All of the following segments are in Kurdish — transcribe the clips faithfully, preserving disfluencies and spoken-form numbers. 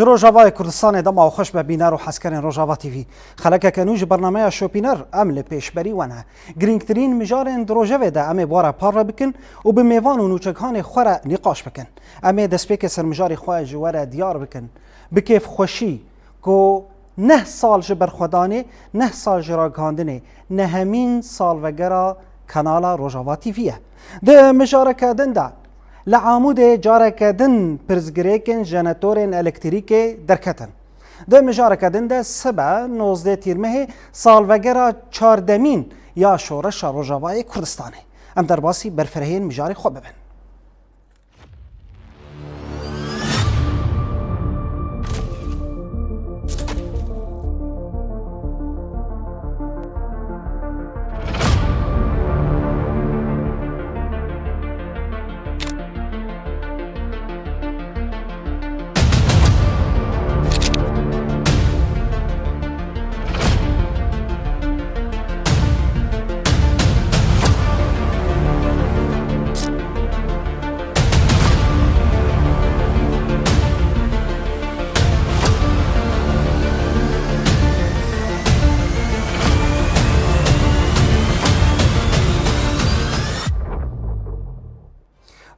Ji Rojavayê Kurdistanê dema xweş be bîner û hezkerên Rojava T V. Xelekeke nû ji bernameya Şopîner em li pêşberî we ne. Girîngtirîn mijarên di rojevê de em ê bi we re parve bikin û bi mêvan û nûçegihanê xwe re nîqaş bikin. Em ê destpêkê ser mijarê xwe ji we re diyar bikin. Bi kêfxweşî ku neh sal ji berxwedanê, neh sal ji ragihandinê, nehemîn salvegera Kanala Rojava T V ye. Di mijareke din de, li Amûdê careke din pirsgirêkên jenetorên elektrîkê derketin. Di mijareke din de sibe nozdeh Tîrmehê salvegera çardemîn ya Şoreşa Rojavayê Kurdistanê. Em derbasî berfirehiyên mijarê xwe bibin.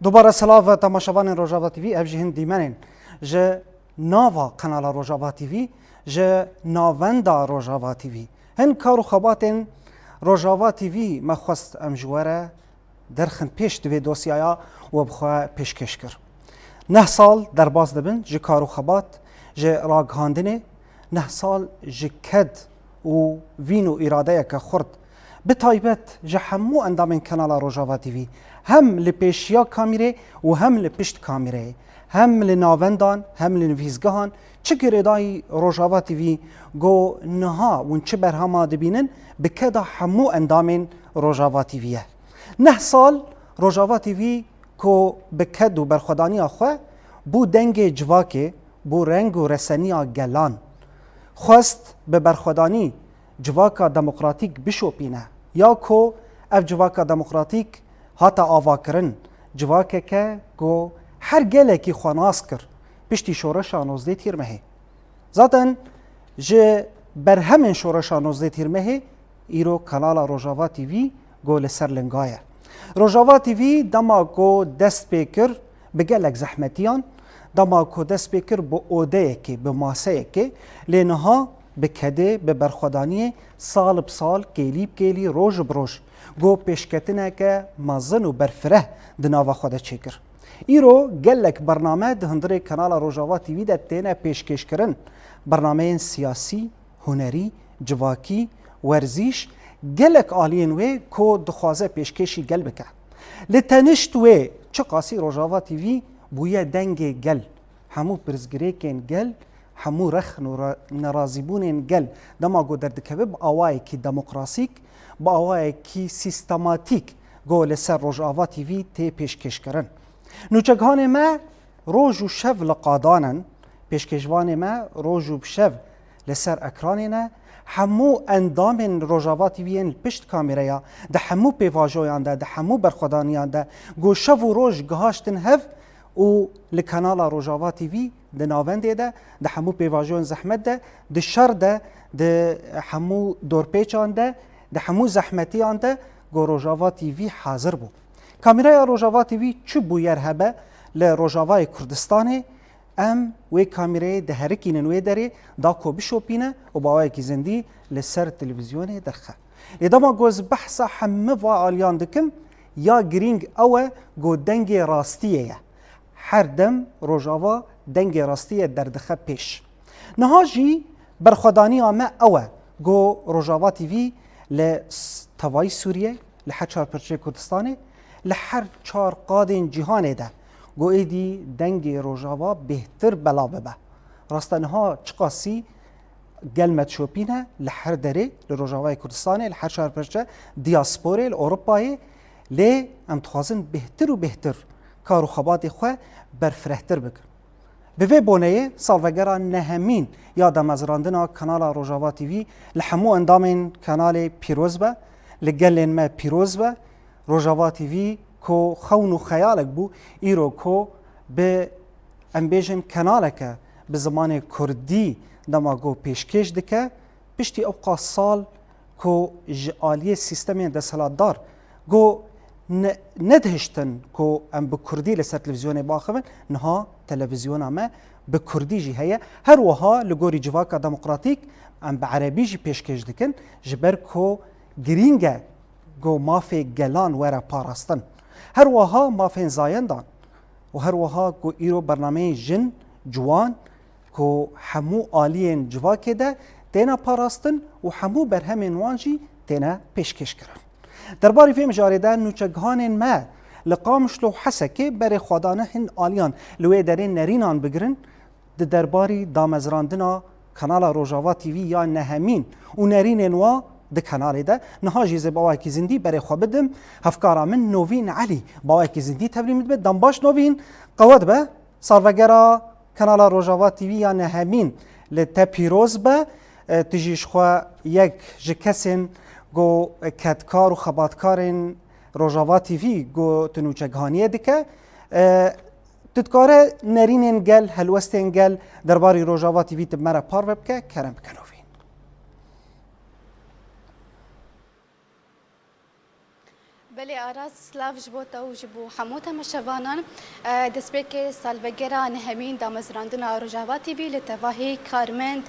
Dubare silav temaşevanên Rojava T V, ev jî hin dîmenên ji nava kanala Rojava T V, ji navenda Rojava T V. Hin kar û xebatên Rojava T V me xwest em ji we re derxin pêş di vê dosyaya we bi xwe pêşkêş kir. Neh sal derbas dibin ji kar û xebat, ji ragihandinê, neh sal ji ked û vîn û îradeyeke xurt, bi taybet ji hemû endamên Kanala Rojava T V, hem li pêşiya kamîrê û hem li pişt kamîreyê, hem li navendan, hem li nivîsgehan, çi girêdayî Rojava T V ku niha hûn çi berhema dibînin, bi keda hemû endamên Rojava T V ye. Neh sal Rojava T V ku bi ked û berxwedaniya xwe bû dengê civakê, bû reng û reseniya gelan. Xwest bi berxwedanî civaka demokratîk bişopîne. Ya ku ev civaka demokratîk hate avakirin, civakeke ku her gelekî xwe nas kir piştî şoreşa nozdeh Tîrmehê. Zaten ji berhemên şoreşa nozdeh Tîrmehê îro kanala Rojava T V ku li ser linga ye. Rojava T V dema ku dest pê kir bi gelek zehmetiyan, dema ku dest pê kir bi odeyekê, bi maseyekê, lê niha bi kedê, bi berxwedaniyê sal bi sal, kêlî bi kêlî, roj bi roj ku pêşketineke mezin û berfireh di nava xwe de çêkir. Îro gelek bername di hundirê kanala Rojava T V de têne pêşkêşkirin. Bernameyên siyasî, hunerî, civakî, werzîş, gelek aliyên wê ku dixwaze pêşkêşî gel bike. Li tenişt wê çiqasî Rojava T V bûye dengê gel, hemû pirsgirêkên gel, hemû rexn û ra-, nerazîbûnên gel dema ku derdikeve bi awayekî demokrasîk, bi awayekî sîstematîk ku li ser Rojava T V tê pêşkêşkirin. Nûçegihanê me roj û şev li qadan in, pêşkêşvanê me roj û bi şev li ser ekranê ne. Hemû endamên Rojava T V yên li pişt kamîreya, di hemû pêvajoyan de, di hemû berxwedaniyan de, ku şev û roj gihaştin hev û li kanala Rojava T V di navendê de, di hemû pêvajoyên zehmet de, di şer de, di hemû dorpêçan de, di hemû zehmetiyan de ku Rojava T V hazir bû. Kamîreya Rojava T V çi bûyer hebe li Rojavayê Kurdistanê, em wê kamîreyê diherikînin wê derê da ku bişopîne û bi awayekî zindî li ser televîzyonê derxe. Lê dema ku ez behsa hemî va aliyan dikim, ya girîng ew e ku dengê rastiyê ye. Her dem Rojava dengê rastiyê derdixe pêş. Niha jî berxwedaniya me ew e ku Rojava T V li s-, tevayî Sûriyê, li her çar parçeyê Kurdistanê, li her çar qadên cîhanê de ku êdî dengê Rojava bêhtir belav bibe. Rasta niha çiqasî gel me dişopîne li her derê, li Rojavayê Kurdistanê, li her çar parçe diyasporê, li Ewropayê, lê em dixwazin bêhtir û bêhtir kar û xebatê xwe berfirehtir bikin. Bi vê boneyê salvegera nehemîn ya damezrandina kanala Rojava T V li hemû endamên kanalê pîroz be, li gelên me pîroz be. Rojava T V ku xewn û xeyalek bû, îro ku bi, em bêjin, kanaleke bi zimanê kurdî dema ku pêşkêş dike, piştî ewqas sal ku ji aliyê sîstemên desthilatdar ku ne-, nedihiştin ku em bi kurdî li ser televîzyonê biaxivin, niha televîzyona me bi kurdî jî heye. Her wiha li gorî civaka demokratîk em bi erebî jî pêşkêş dikin, ji ber ku girîng e ku mafê gelan were parastin. Her wiha mafên zayendan û her wiha ku îro bernameyên jin, ciwan ku hemû aliyên civakê de têne parastin û hemû berhemên wan jî têne pêşkêşkirin. Derbarî vê mijarê de nûçegihanên me li Qamişlo û Hesekê berê xwe dane hin aliyan li wê derê nerînan bigirin, di derbarî damezrandina Kanala Rojava T V ya nehemîn û nerînên wa di kanalê de. Niha jî ez ê bi awayekî zindî berê xwe bidim hevkara min Novîn Elî. Bi awayekî zindî tevlî min dibe. Dem baş Novîn, qewet be. Salvegera Kanala Rojava T V ya nehemîn li te pîroz be. E, tu jî ji xwe yek ji kesên ku kedkar û xebatkarên Rojava T V ku tu nûçegihaniyê dike. E, Tu dikare nerînên gel, helwestên gel derbarî Rojava T V tu bi me re parve bike, kerem bike Novîn. Belê Aras, silav ji bo te û ji bo hemû temaşevanan. E, destpêkê salvegera nehemîn damezrandina Rojava T V li tevahî karmend,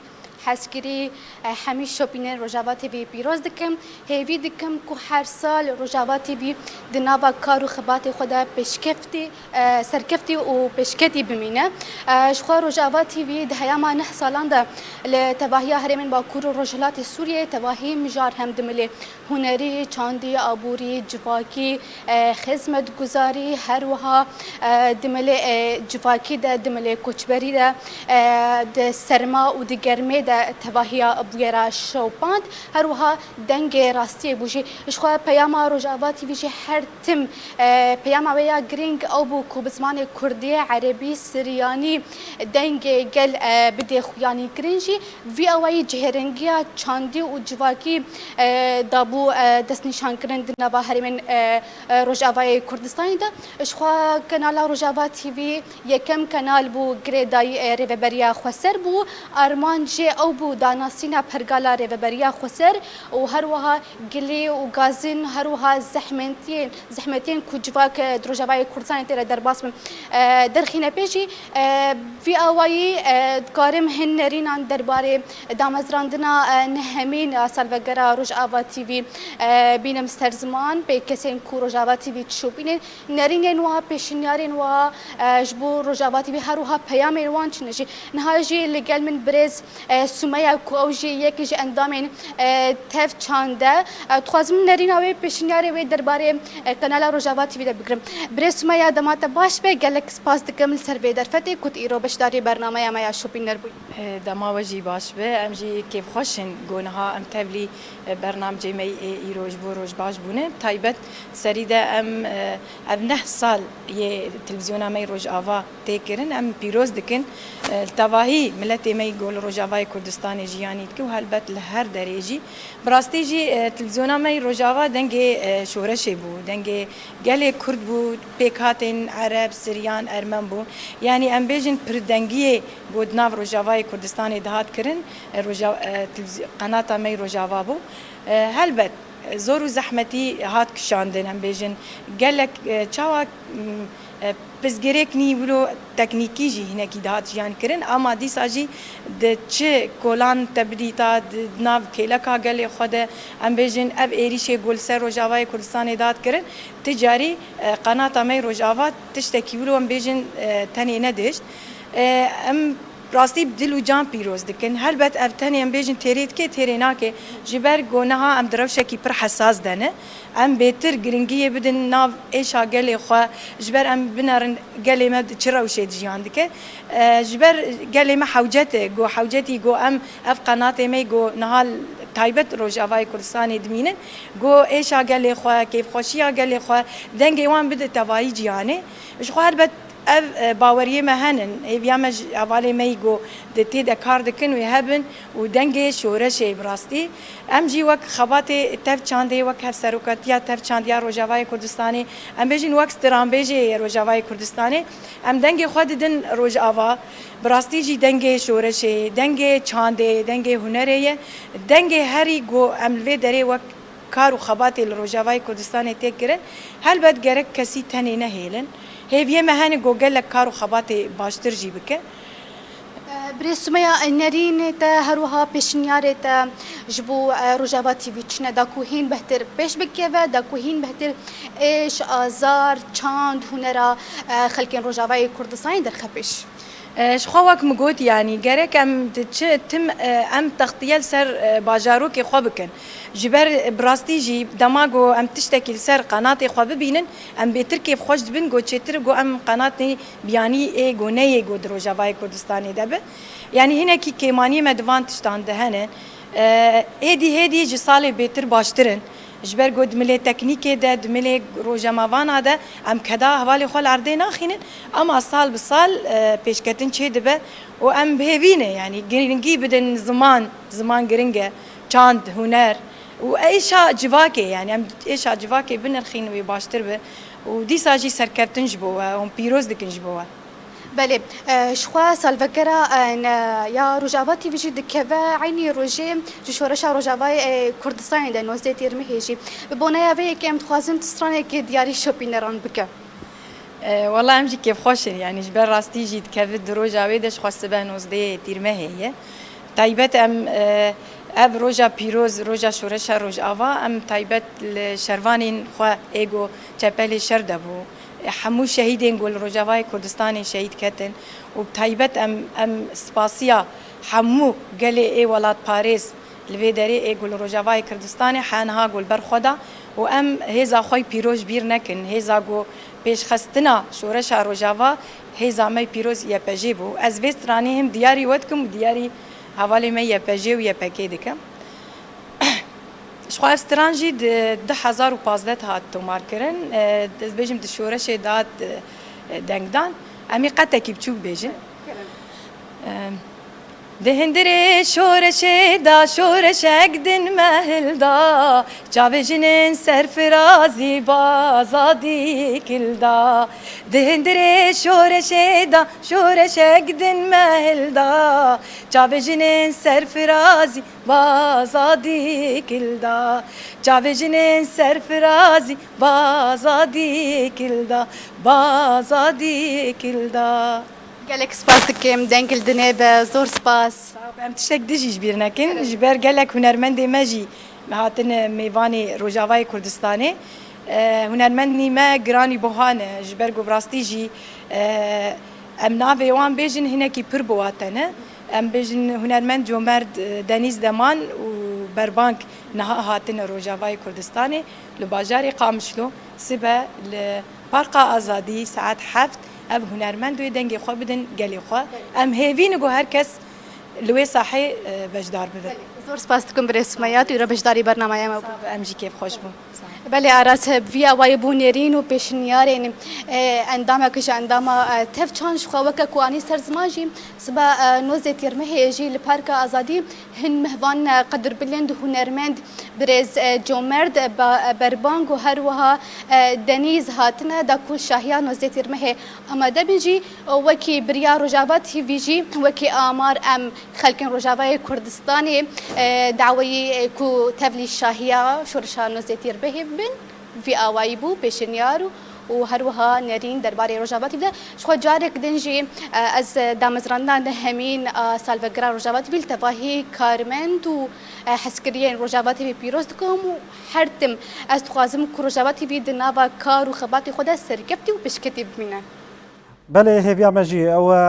hezkirî, e, hemî şopînên Rojava T V pîroz dikim. Hêvî dikim ku her sal Rojava T V di nava kar û xebatê xwe de pêşkeftî, e, serkeftî û pêşketî bimîne. E, ji xwe Rojava T V di heyama neh salan de li tevahiya herêmên Bakur û Rojhilatê Sûriyeyê tevahî mijar hem di milê hunerî, çandî, aborî, civakî, e, xizmetguzarî, her wiha, e, di milê, e, civakî de, di milê koçberî de, e, di serma û di germê de tevahiya bûyera şewpand. Her wiha dengê rastiyê bû jî. Ji xwe peyama Rojava T V jî her tim, e, peyama wê ya girîng ew bû ku bi zimanê kurdî, erebî, siryanî dengê gel, e, bidê xuyanîkirin jî. Vî awayî cihêrengiya çandî û civakî, e, dabû, e, destnîşankirin di nava herêmên, e, e, Rojavayê Kurdistanê de. Ji xwe kanala Rojava T V yekem kanal bû girêdayî, e, Rêveberiya Xweser bû. Armanc jê ew bû danasîna pergala Rêveberiya Xweser û her wiha gilî û gazîn, her wiha zehmetiyên, zehmetiyên ku civak, e, di Rojavayê Kurdistanê tê re derbas bin, e, derxîne pê jî. E, vî awayî, e, dikarim hin nerînan derbarê damezrandina, e, nehemîn a salvegera Rojava T V, e, bînim ser ziman, pê kesên ku Rojava T V dişopînin, nerînên wa, pêşinyarên wa, e, ji bo Rojava T V her wiha peyamên wan çi ne jî. Niha jî li gel min birêz, e, Sumeya ku ew jî yek ji endamên, e, tev çand e. E, dixwazim nerîna wê, pêşinyarê wê derbarê, e, kanala Rojava T V de bigirim. Birêz Sumeya, dema te baş be, gelek spas dikim li ser vê derfetê ku tu îro beşdarî bernameya me ya şopîner bûyî. E, dema we jî baş be. Em jî kêfxweş in ku niha em tevlî, e, bernamcê me yê îro ji bo roj baş bûne. Taybet serî de em, e, ev neh sal yê televîzyona me yê Rojava tê kirin. Em pîroz dikin. E, li tevahî miletê me yî ku li Rojavayê Kurdistanê jiyanî dike û helbet li her derê jî. Bi rastî jî, e, televîzyona me yî Rojava dengê, e, şoreşê bû, dengê gelê Kurd bû, pêkhatên Ereb, Siryan, Ermen bû. Yanî em bêjin pirdengiyê ku di nav Rojavayê Kurdistanê dihat kirin, e, Roja-, e, televîzyo-, qenata me yî Rojava bû. E, helbet, e, zor û zehmetî hat kişandin, em bêjin. Gelek, e, çawa, m, e, pirsgirêk nî wilo teknîkî jî hinekî dihat jiyan kirin, ama dîsa jî di çi kolan tebdîta di nav kêleka gelê xwe de, em bêjin, ev êrîşê ku li ser Rojavayê Kurdistanê dihat kirin, ti carî, e, qenata me yê Rojava tiştekî wilo, em bêjin, e, tenê nedihişt. E, em rastî bi dil û can pîroz dikin. Helbet ev tenê em bêjin têrê dike, têrê nake. Ji ber ku niha em di rewşekî pir hesas de ne. Em bêtir giringiyê bidin nav êşa gelê xwe, ji ber em binerin gelê me di çi rewşê de jiyan dike. E, ji ber gelê me hewcet e, ku hewcetî ku em ev qenatê me ku niha taybet Rojavayê Kurdistanê dimînin, ku êşa gelê xwe, kêfxweşiya gelê xwe, dengê wan bide tevayî cîhanê. Ji xwe helbet Ev, e, baweriyê me henin. Hêviya me ji hevalê me yî ku di tê de kar dikin wê hebin û dengê şoreşê bi rastî. Em jî wek xebatê tev çandê, wek hevserokatiya tev çandiya Rojavayê Kurdistanê, em bêjin wek stranbêjê Rojavayê Kurdistanê, em dengê xwe didin Rojava. Bi rastî jî dengê şoreşê, dengê çandê, dengê hunerê ye. Dengê herî ku em li vê derê wek kar û xebatê li Rojavayê Kurdistanê tê kirin, helbet gerek kesî tenê nehêlin. Hêviyê me hene ku gelek kar û xebatê baştir jî bike. Birêz Sumeya, nerînê te her wiha pêşniyarê te ji bo, e, Rojava T V çi ne da ku hîn behtir pêş bikeve, da ku hîn behtir êş, azar, çand, hunera, e, xelkên Rojavayê Kurdistanê derxe pêş? E, ji xwe wek min got, yanî gerek em di çi tim, e, em textiye li ser, e, bajarokê xwe bikin. Ji ber, e, bi rastî jî dema ku em tiştekî li ser qenatê xwe bibînin, em bêtir kêfxweş dibin, ku çêtir ku em qenatê biyanî ê ku neyê ku di Rojavayê Kurdistanê de bi. Yanî hinekî kêmaniyê me di van tiştan de hene. E, hêdî hêdî ji salê bêtir baştir in. Ji ber ku di milê teknîkê de, di milê rojemavana de em keda hevalê xwe li erdê naxînin, ama sal bi sal, e, pêşketin çê dibe û em bi hêvî ne, yanî giringî bidin ziman, ziman giring e, çand, huner û êşa civakê, yanî em êşa civakê binirxîn wê baştir be û dîsa jî serkeftin ji bo we û em pîroz dikin ji bo we. Belê, e, ji xwe salvegera, e, ne, ya Rojava T V jî dikeve eynî rojê ji şoreşa Rojavayê, e, Kurdistanê de nozdeh Tîrmehê jî. Bi boneya vê yekê em dixwazin tu stranekê diyarî şopîneran bike. E, wela em jî kêfxweş in, yanî ji ber rastî jî dikeve di roja wê de ji xwe sibe nozdeh Tîrmehê ye. Taybet em, e, ev roja pîroz, roja şoreşa Rojava, em taybet li şervanên xwe ê ku çepelê şer de bû, hemû şehîdên ku li Rojavayê Kurdistanê şehîd ketin û bi taybet em, em spasiya hemû gelê ê welatparêz li vê derê ê ku li Rojavayê Kurdistanê heniha ku li ber xwe da û em hêza xwe yî pîroz ji bîr nekin. Hêza ku pêşxistina şoreşa Rojava hêza me yî pîroz Y P J bû. Ez vê stranê him diyarî we dikim û diyarî hevalê me Y P J û Y P K dikim. Ji xwe ev stran jî di du hezar û pazdeh de hat tomarkirin. E, ez bêjim di şoreşê de hat, e, dengdan. Em ê qetekî biçûk bêjin. E, di hundirê şoreşê de şoreşek din me hilda, çavê jinên serfirazî bi azadî kilda. Di hundirê şoreşê de şoreşek din me hilda, çavê jinên serfirazî bi azadî kilda. Çavê jinên serfirazî bi azadî kilda, bi azadî kilda. Gelek spas dikim, deng li dinê be, zor spas. Sağ ol, em tiştek dijî ji bîr nekin. Ji ber gelek hunermendê me jî hatine mêvanê Rojavayê Kurdistanê. E, hunermendî me giranî buha ne, ji ber ku bi rastî jî, e, em navê wan bêjin hinekî pir buwate ne. Em bêjin hunermend comerd, e, Denîz Deman û Berbank niha hatine Rojavayê Kurdistanê li bajarê Qamişlo sibe li Parka Azadî saet heft ev hunermend wê dengê xwe bidin gelê xwe. Em hêvî ne ku her kes li wê sahê, e, beşdar bibe. Belê. Zor spas dikim birêz Sumeya, tu îro beşdarî bernameya me bû. Sağ ol, em jî kêfxweş bûn. Belê Aras, bi vî awayî bû nêrîn û pêşniyarên, e, endameke ji endama, e, tev çand ji xwe weke ku anî ser ziman jî siba, e, nozdeh Tîrmehê jî li Parka Azadî hin mehvan, e, qedirbilind hunermend birêz, e, Comerd, e, Ba-, e, Berbang û her wiha, e, Denîz hatine da ku şahiya nozdeh Tîrmehê amade bin jî, e, wekî biryar Rojava T V jî, wekî amar em xelkên Rojavayê Kurdistanê, e, daweyî, e, ku tevlî şahiya şoreşa nozdeh Tîrmehê bin. Vî awayî bû pêşinyar û, û her wiha nerîn derbarê Rojava T V de. Ji xwe carek din jî, e, ez damezrandina nehemîn a salvegera Rojava T V li tevahî karmend û, e, hezkiriyên Rojava T V pîroz dikim û her tim ez dixwazim ku Rojava T V di nava kar û xebatê xwe de serkeftî û pêşketî bimîne. Belê, hêviya me jî ew e,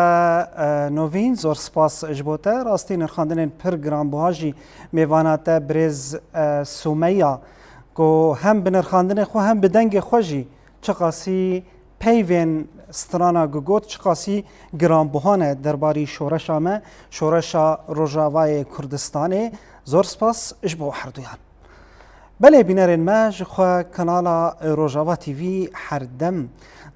e, Novîn, zor spas ji bo te. Rastî nirxandinên pir giranbuha jî mêvana te birêz, e, Sumeya, ku hem bi nirxandinê xwe hem bi dengê xwe jî çiqasî peyvên strana ku got, çiqasî giranbuha ne derbarî şoreşa me, şoreşa Rojavayê Kurdistanê. Zor spas ji bo herduyan. Belê bînerên me, ji xwe kanala Rojava T V her dem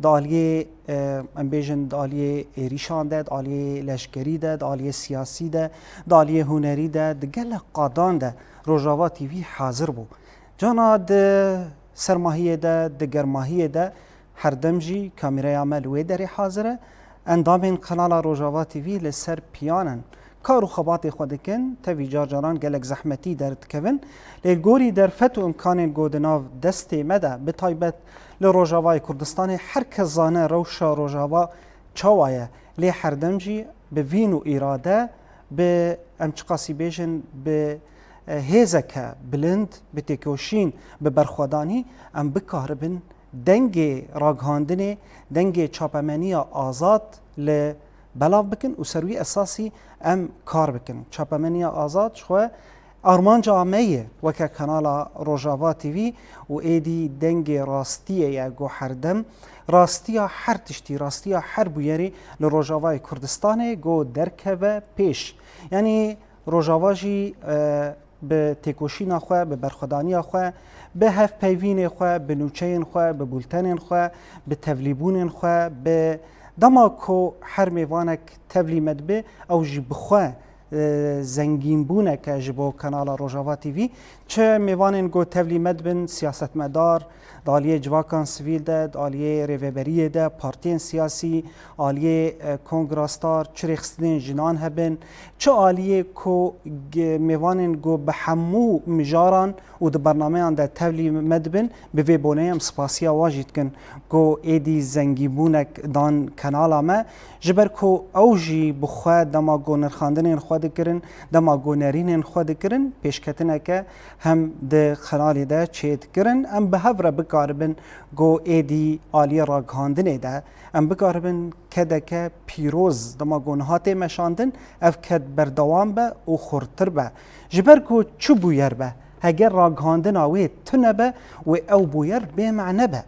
Di aliyê, e, em bêjin, di aliyê êrîşan de, di aliyê leşkerî de, di aliyê siyasî de, di aliyê hunerî de, di gelek qadan de Rojava T V hazir bû. Cana di sermahiyê de, di germahiyê de herdem jî kamîreya me li wê derê hazir e. Endamên kanala Rojava T V li ser piyan in. Kar û xebatê xwe dikin, tevî car caran gelek zehmetî derdikevin. Lê li gorî derfet û imkanên ku di nav destê me de, bi taybet li Rojavayê Kurdistanê, her kes zane rewşa Rojava çawa ye. Lê herdem jî bi vîn û îrade, bi, em çiqasî bêjin, bi, e, hêzeke bilind, bi têkoşîn, bi berxwedanî, em bikaribin dengê ragihandinê, dengê çapemeniya azad li belav bikin û ser wî esasî em kar bikin. Çapemeniya azad ji xwe armanca me ye weke kanala Rojava T V û êdî dengê rastiyê ye ku herdem rastiya her tiştî, rastiya her bûyerê li Rojavayê Kurdistanê ku derkeve pêş. Yanî Rojava jî, e, bi têkoşîna xwe, bi berxwedaniya xwe, bi hevpeyvînê xwe, bi nûçeyên xwe, bi bultenên xwe, bi tevlîbûnên xwe, bi dema ku her mêvanek tevlî me dibe, ew jî bi xwe, e, zengînbûnek e ji bo kanala Rojava T V. Çi mêvanên ku tevlî me dibin, siyasetmedar, di aliyê civakan sivîl de, di aliyê rêveberiyê de, partiyên siyasî, aliyê, e, kongra star, çi rêxistinên jinan hebin, çi aliyê ku g-, mêvanên ku bi hemû mijaran û di bernameyan de tevlî me dibin, bi vê boneyê em spasiya wan jî dikin ku êdî zengîbûnek dan kanala me. Ji ber ku ew jî bi xwe dema ku nirxandinên xwe dikirin, dema ku nerînên xwe dikirin, pêşketineke hem di kanalê de çêdikirin. Em bi hev re bikaribin ku êdî aliyê ragihandinê de em bikaribin kedeke pîroz, dema ku niha tê meşandin, ev ked berdewam be û xurtir be. Ji ber ku çi bûyer be, heger ragihandina wê tune be, wê ew bûyer bê mane be.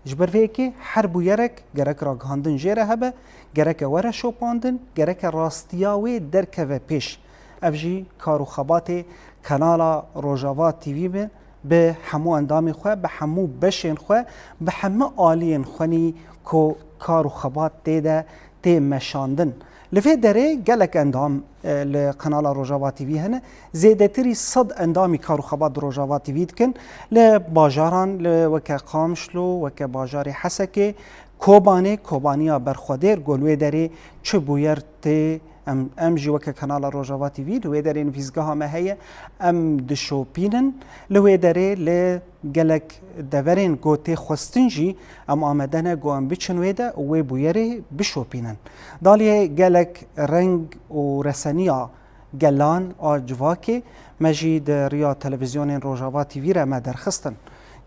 Ji ber vê yekê her bûyerek gerek ragihandin jê re hebe, gereke were şopandin, gereke rastiya wê derkeve pêş. Ev jî kar û xebatê kanala Rojava T V be, bi hemû endamên xwe, bi hemû beşên xwe, bi hemû aliyên xwenî ku kar û xebat tê de tê meşandin. Li vê derê gelek endam, e, li kanala Rojava T V hene. Zêdetirî sed endamî kar û xebat di Rojava T V dikin. Li bajaran, li weke Qamişlo, weke bajarê Hesekê, Kobanê, Kobaniya Berxwedêr, ku li wê derê çi bûyer tê, em, em jî weke kanala Rojava T V, li wê derê nivîsgeha me heye, em dişopînin. Li wê derê li gelek deverên ku tê xwestin jî em amade ne ku em biçin wê de û wê bûyerê bişopînin. Daliyê gelek reng û reseniya gelan a civakê me jî di riya televîzyonên Rojava T V re me derxistin.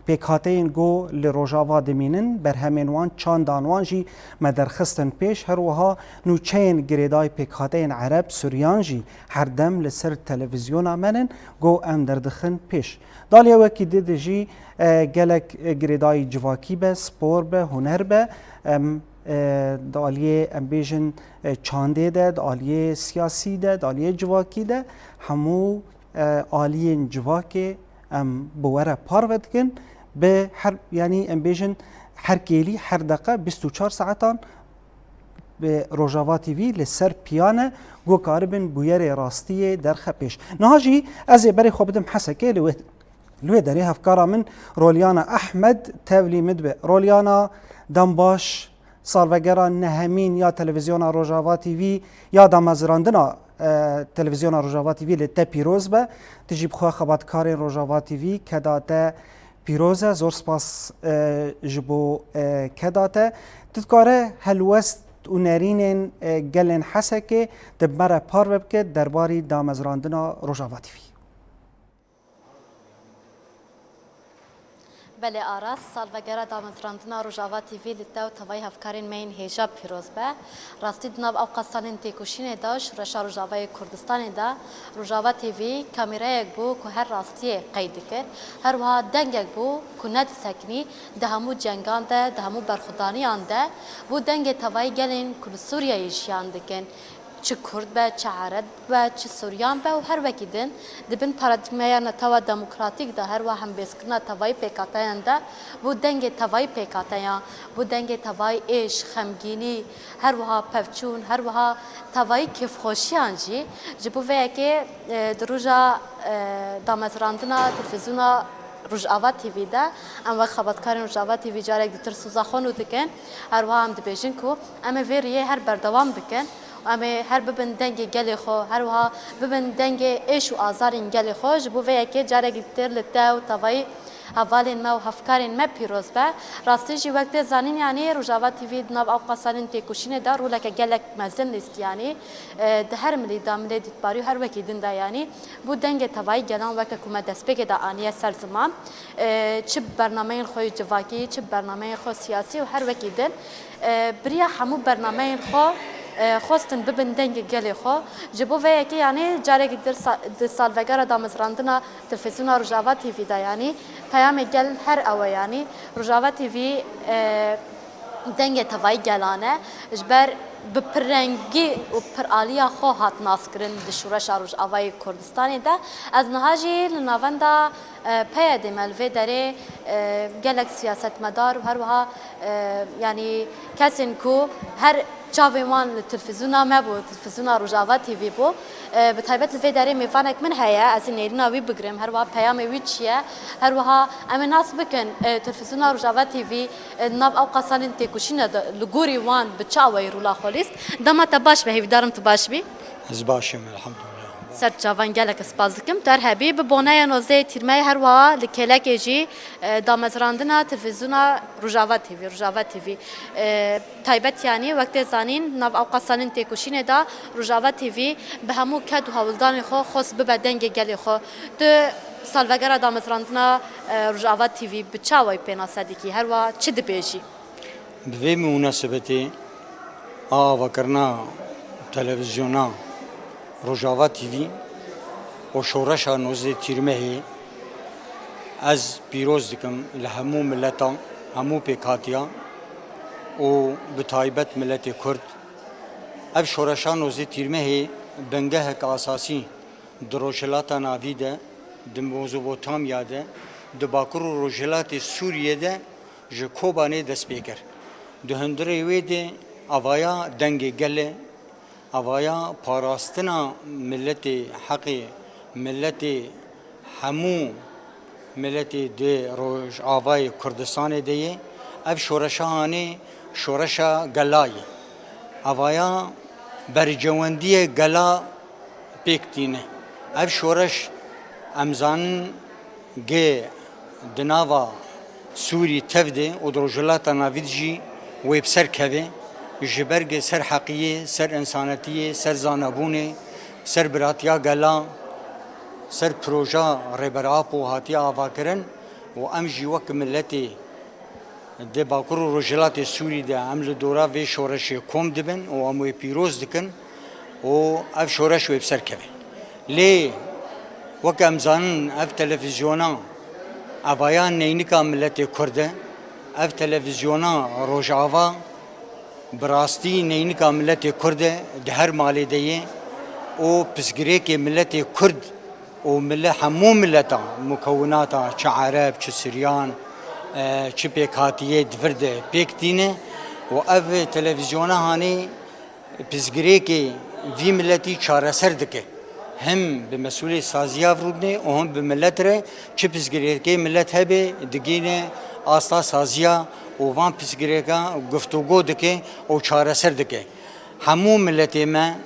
Pêkhateyên ku li Rojava dimînin, berhemên wan, çandan wan jî me derxistin pêş. Her wiha nûçeyên girêdayî pêkhateyên Ereb, Suryan jî herdem li ser televîzyona me nin ku em derdixin pêş. Daliyê wekî di de jî, e, gelek, e, girêdayî civakî be, spor be, huner be, em, e, di aliyê, em bêjin, e, çandê de, di aliyê siyasî de, di aliyê civakî de hemû, e, aliyên civakê em bi we re parve dikin. Bi her, yanî em bêjin her kêlî, her deqe bîst û çar saetan bi Rojava T V li ser piyan e, ku karibin bûyerê rastiyê derxe pêş. Niha jî ez ê berê xwe bidim Hesekê, li wê, li wê derê hevkara min Rolyana Ehmed tevlî min dibe. Rolyana, dem baş, salvegera nehemîn ya televîzyona Rojava T V, ya damezrandina, e, televîzyona Rojava T V li te pîroz be. Tu jî bi xwe xebatkarên Rojava T V keda te pîroz e, zor spas, e, ji bo, e, keda te. Tu dikare helwest û nerînên, e, gelên Hesekê di me re parve bike derbarî damezrandina Rojava T V. Belê Aras, salvegera damezrandina Rojava T V li te û tevayî hevkarên me yên hêja pîroz be. Rastî di nav ewqas salên têkoşînê de, şoreşa Rojavayê Kurdistanê de, Rojava T V kamîrayek bû ku her rastiyê qeyd dikir. Her wiha dengek bû ku nedisekinî, di hemû cengan de, di hemû berxwedaniyan de bû dengê tevayî gelên ku li Sûriyeyê jiyan dikin. Çi Kurd be, çi Ereb be, çi Suryan be û her wekî din, di bin paradîgmeya netewa demokratîk de, her wiha hembêzkirina tevayî pêkhateyan de, bû dengê tevayî pêkhateyan, bû dengê tevayî êş, xemgînî, her wiha pevçûn, her wiha tevayî kêfxweşiyan jî. Ji bo vê yekê, e, di roja, e, damezrandina televîzyona Rojava T V de, em wek xebatkarên Rojava T V carek dîtir soza xwe nû dikin. Her wiha em dibêjin ku em ê vê riyê her berdewam bikin. Em ê her bibin dengê gelê xwe, her wiha bibin dengê êş û azarên gelê xwe. Ji bo vê yekê carekî dir li te û tevayî hevalên me û hevkarên me pîroz be. Rastî jî wek tê zanîn, yanî Rojava T V di nav ewqasanên têkoşînê de roleke gelek mezin lîst, yanî, e, di her milî de, milê dîtbarî û her wekî din de, yanî bû dengê tevayî gelan weke ku me destpêkê de aniye ser ziman. E, çi bi bernameyên xwe yê civakî, çi bi bernameyên xwe siyasî û her wekî din, e, bi riya hemû bernameyên xwe, e, xwestin bibin dengê gelê xwe. Ji bo vê yekê, yanî carekî dir sa-, di salvegera damezrandina televîzyona Rojava T V de, yanî peyamê gel her ew e, yanî Rojava T V, e, dengê tevayî gelan e, ji ber bi pirrengî û piraliya xwe hat naskirin di şoreşa Rojavayê Kurdistanê de. Ez niha jî li navenda, e, P Y D'ê me li vê derê, e, gelek siyasetmedar û her wiha, e, yanî kesên ku her çavên wan li televîzyona me bû, televîzyona Rojava T V bû. E, bi taybet li vê derê mêvanek min heye, ez ê nêrîna wî bigirim, her wiha peyamê wî çi ye, her wiha em ê nas bikin, e, televîzyona Rojava T V, e, nav ewqasanên têkoşînê de li gorî wan bi çi awayî rola xwe lîst. Dema te baş be, hêvîdarim tu baş bî. Ez baş im, elhamdulillah. Ser çavan gelek spas dikim. Tu her hebî bi boneya nozdehê Tîrmeyê her wiha li kêlekê jî, e, damezrandina televîzyona Rojava T V, Rojava T V, e, taybet, yanî wek tê zanîn, nav ewqasanên têkoşînê de Rojava T V bi hemû ked û hewldanê xwe xwest bibe dengê gelê xwe. Tu salvegera damezrandina, e, Rojava T V bi çi awayî pênase dikî? Her wiha çi dibêjî? Bi vê munasebetê a avakirina televîzyona Rojava T V û şoreşa nozdeh Tîrmehê ez pîroz dikim li hemû mileta, hemû pêkhatiya û bi taybet miletê Kurd. Ev şoreşa nozdeh Tîrmehê bingehek esasî di Rojhilata Navî de, di Mezopotamya de, di Bakur û Rojhilatê Sûriyê de ji Kobanê dest pê kir. Di hundirê wê de avaya dengê gelê, avaya parastina miletê, heqê miletê, hemû miletê di Rojavayê Kurdistanê de ye. Ev şoreşa hanê şoreşa gela ye. Avaya bercewendiyê gela pêk tîne. Ev şoreş, em zanin, gê di nava Sûrî tev de û di Rojhilata Navî de jî wê bi ser keve, ji ber gê ser heqiyê, ser însanetiyê, ser zanebûnê, ser biratiya gela, ser proja Rêber Apo hatiye avakirin û em jî wek miletê di Bakur û Rojhilatê Sûrî de em li dora vê şoreşê kom dibin û em wê pîroz dikin û ev şoreş wê bi ser keve. Lê wek em zanin, ev televîzyona, evaya neynika miletê Kurd e. Ev televîzyona Rojava bi rastî neynika miletê Kurd e, di her malê de ye û pirsgirêkê miletê Kurd û mile-, hemû mileta, mukewinata, çi Ereb, çi Siryan, e, çi pêkhatiyê di vir de pêk tîne û ev televîzyona hanê pirsgirêkê vî miletî çareser dike. Him bi mesûlê saziya rûdine û him bi milet re, çi pirsgirêkê milet hebe, digîne asta saziya û van pirsgirêka guftûgo dike û çareser dike. Hemû miletê me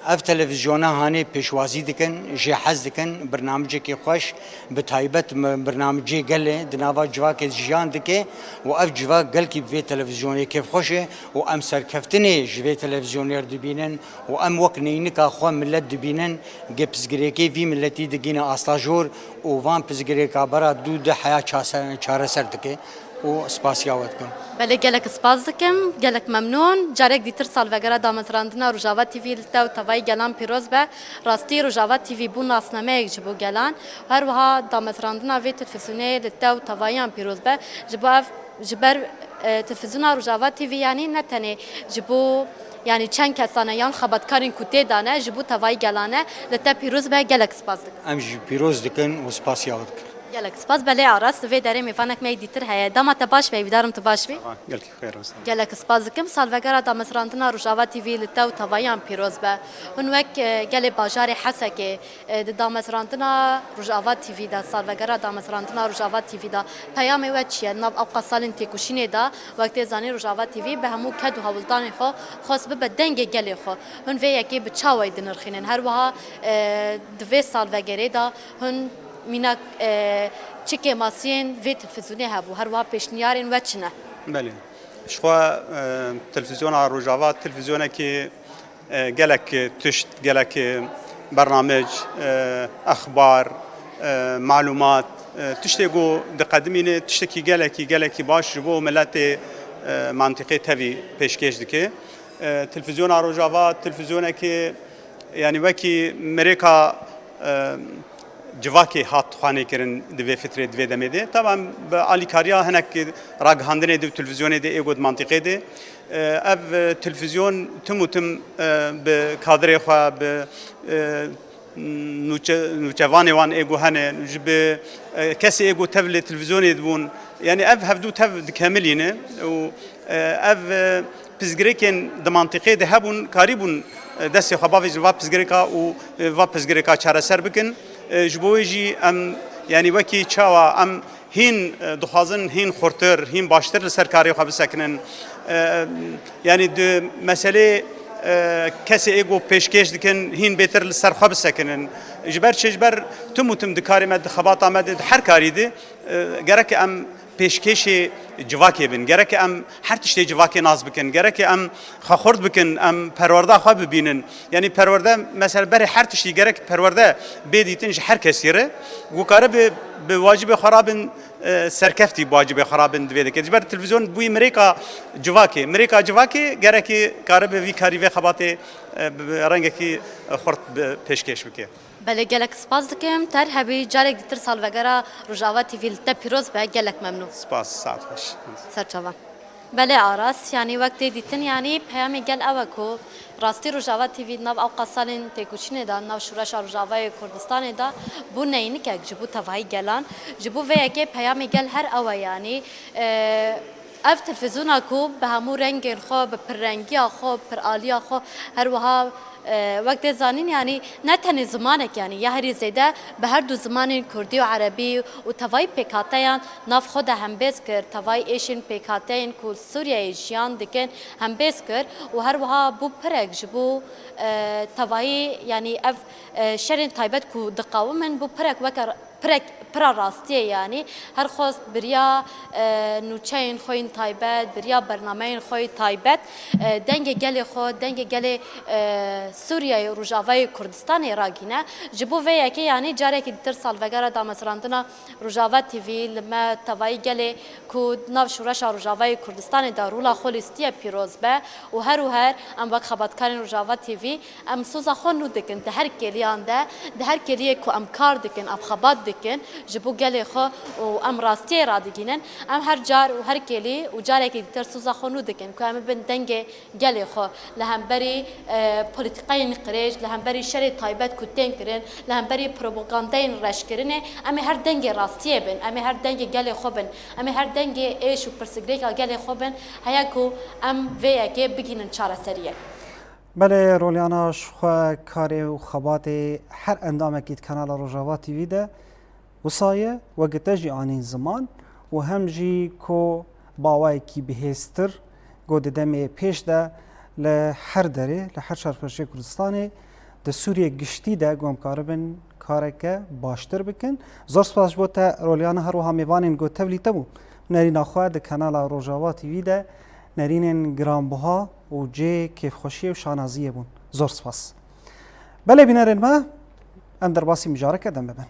ev televîzyona hanê pêşwazî dikin, jê hez dikin, birnamicekê xweş, bi taybet mi-, birnamicê gelê di nava civakê jiyan dike û ev civak gelkî bi vê televîzyonê kêfxweş e û em serkeftinê ji vê televîzyonê re dibînin û em wek neynika xwe milet dibînin, gê pirsgirêkê vî miletî digîne asta jor û van pirsgirêka bera dû di heya çase-, çareser dike. û spasiya we dikim. Belê, gelek spas dikim, gelek memnûn. Carek dîtir salvegera damezrandina Rojava T V li te û tevayî gelan pîroz be. Rastî Rojava T V bû nasnameyek ji bo gelan. Her wiha damezrandina vê televîzyonê li te û tevayiyan pîroz be. Ji bo ev, ji ber, e, televîzyona Rojava T V, yanî ne tenê ji bo Yanî çend kesane yan xebatkarên ku tê de ne, ji bo tevayî gelan e, li te pîroz be, gelek spas dikim. Em jî pîroz dikin û spasiya we dikin. Gelek spas. Belê Aras, li vê derê mêvanek me yê dîtir heye. Dema te baş be, hêvîdarim tu baş bî. Gelkî xêr olsun. Gelek spas dikim. Salvegera damezrandina Rojava T V li te û tevayiyan pîroz be. Hûn wek, e, gelê bajarê Hesekê, e, di damezrandina Rojava T V de, salvegera damezrandina Rojava T V de peyamê we çi ye? Nav ewqa salên têkoşînê de, wek tê zanîn, Rojava T V bi hemû ked û hewldanên xwe xwest bibe dengê gelê xwe. Hûn vê yekê bi çawa yê dinirxînin? Her wiha, e, di vê salvegerê de hûn mînak, e, çi kêmasiyên vê televîzyonê hebû? Her wiha pêşniyarên we çi ne? Belê. Ji xwe, e, televîzyona Rojava, televîzyonekî, e, gelek tişt, gelek bernamec, e, exbar, e, malûmat, e, tiştê ku diqedimîne, tiştekî gelekî, gelekî baş ji bo miletê, e, mantîqê tevî pêşkêş dike. E, televîzyona Rojava, televîzyonekê, yanî wekî mirêka, e, civakê hat xwanê kirin di vê fitrê, di vê demê de. Taban bi alîkariya hinek ragihandinê di televîzyonê de ê got mantîqê de. E, ev, e, televîzyon tim û tim, e, bi kadrê xwe, bi, e, nûçe-, nûçevanê wan ê ku hene, ji bi, e, kesê ê ku tev li televîzyonê dibûn. Yanî ev hevdû tev dikemilîne û, e, ev, e, pirsgirêkên di mantîqê de hebûn, karîbûn, e, destê xwe bavêjin va pirsgirêka û, e, va pirsgirêka çareser bikin. E, ji bo wê jî em, yanî wekî çawa em hîn, e, dixwazin hîn xurtir, hîn baştir li ser karê xwe bisekinin. E, yanî di meselê, e, kesê ê ku pêşkêş dikin, hîn bêtir li ser xwe bisekinin. Ji ber çi? Ji ber tim û tim di karê me, di xebata me de, di her karî de, e, gerek em pêşkêşê civakê bin. Gerek em her tiştê civakê nas bikin. Gerek em xwe xurt bikin, em perwerda xwe bibînin. Yanî perwerde, mesela berê her tiştî gerek perwerde bê dîtin ji her kesî re. Ku kare bi, bi wacibê xwe rabin, e, serkeftî bi wacibê xwe rabin divê dike. Ji ber televîzyon bûyî mirêka civakê. Mirêka civakê gerekî kare bi vî karî vê xebatê, e, bi, bi rengekî, e, xurt bi pêşkêş bike. Belê, gelek spas dikim. Ter hebî carek dîtir salvegera Rojava T V li te pîroz be. Gelek memnûn. Spas, saet xweş. Serçavan. Belê Aras, yanî wek tê dîtin, yanî peyamê gel ew e ku rastî Rojava T V di nav ewqa salên têkoşînê de, di nav şoreşa Rojavayê Kurdistanê de bû neynikek ji bo tevahî gelan. Ji bo vê yekê peyamê gel her ew e, yanî, e, ev televîzyona ku bi hemû rengên xwe, bi pirrengiya xwe, piraliya xwe, her wiha, e, wek tê zanîn, yanî ne tenê zimanek, yanî ya herî zêde bi her du zimanên kurdî û erebî û tevayî pêkhateyan nav xwe de hembêz kir, tevayî êşên pêkhateyên ku li Sûriyeyê jiyan dikin hembêz kir û her wiha bû pirek ji bo, e, tevayî, yanî ev, e, şerên taybet ku diqawimin bû pirek weke pirek, pira rastiyê, yanî her xwest biriya, e, nûçeyên xwe yên taybet, biriya bernameyên xwe yê taybet, e, dengê gelê xwe, dengê gelê, e, Sûriyeyê û Rojavayê Kurdistanê ragîne. Ji bo vê yekê, yanî carekî dîtir salvegera damezrandina Rojava T V li me tevayî gelê ku di nav şoreşa Rojavayê Kurdistanê de rola xwe lîstiye pîroz be û her û her em wek xebatkarên Rojava T V em soza xwe nû dikin di her kêliyan de, di her kêliyê ku em kar dikin, em xebat dikin ji bo gelê xwe û em rastiyê radigînin. Em her car û her kêlî û carekî dîtir soza xwe nû dikin ku em ê bin dengê gelê xwe li hemberî, e, polîtîkayên qirêj, li hemberî şerê taybet ku tên kirin, li hemberî propagandeyên reşkirinê, em ê her dengê rastiyê bin, em ê her dengê gelê xwe bin, em ê her dengê êş û pirsgirêka gelê xwe bin, heya ku em vê yekê bigihînin çareseriyê. Belê, Rolyana, ji xwe karê û xebatê her endamekî di kanala Rojava T V de wisa ye, weke te jî anîn ziman û hem jî ku bi awayekî bihêztir, ku di demê pêş de li her derê, li her çarpêşê Kurdistanê, di Sûriyê giştî de ku em karibin kareke baştir bikin. Zor spas ji bo te, Rolyana, her wiha mêvanên ku tevlî te bûn. Nerîna xwe di kanala Rojava T V de nerînên giranbuha û cihê kêfxweşiyê û şanaziyê bûn. Zor spas. Belê bînerên me, em derbasî mijareke din bibin.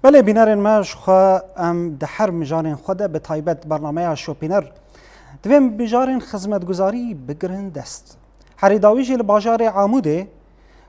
Belê bînerên me, ji xwe em di her mijarên xwe de, bi taybet bernameya Şopîner, divê mijarên xizmetguzarî bigirin dest. Herî dawî jî li bajarê Amûdê,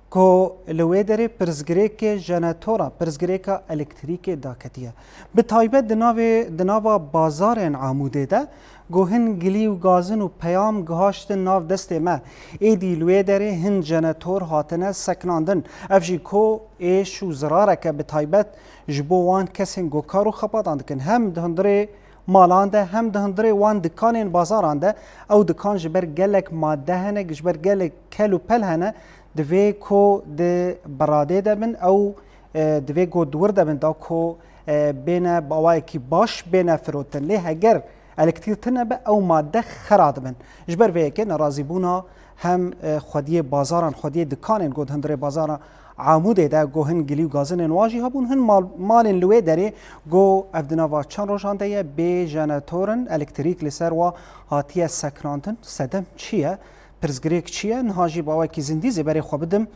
ku li wê derê pirsgirêkê jenetora, pirsgirêka elektrîkê daketiye. Bi taybet di navê, di nava bazarên Amûdê de, ku hin gilî û gazin û peyam gihaştin nav destê me. Êdî li wê derê hin jenetor hatine sekinandin. Ev jî ku êş û zirareke bi taybet ji bo wan kesên ku kar û xebatan dikin. Hem di hundirê malan de, hem di hundirê wan dikanên bazaran de. Ew dikan ji ber gelek madde hene, ji ber gelek kel û pel hene, divê ku di beradê de bin, ew, e, divê ku di wir de bin, da ku, e, bêne bi awayekî baş bêne firotin. Lê heger elektrîk tune be, ew madde xera dibin. Ji ber vê yekê nerazîbûna hem, e, xwediyê bazaran, xwediyê dikanên ku di hundirê bazara Amûdê de ku hin gilî û gazinên wan jî hebûn, hin mal-, malên li wê derê ku ev di nava çend rojan de ye, bê jenetorin elektrîk li ser wa hatiye sekinandin. Sedem çi ye? Pirsgirêk çi ye? Niha jî bi awayekî zindî zê berê xwe bidim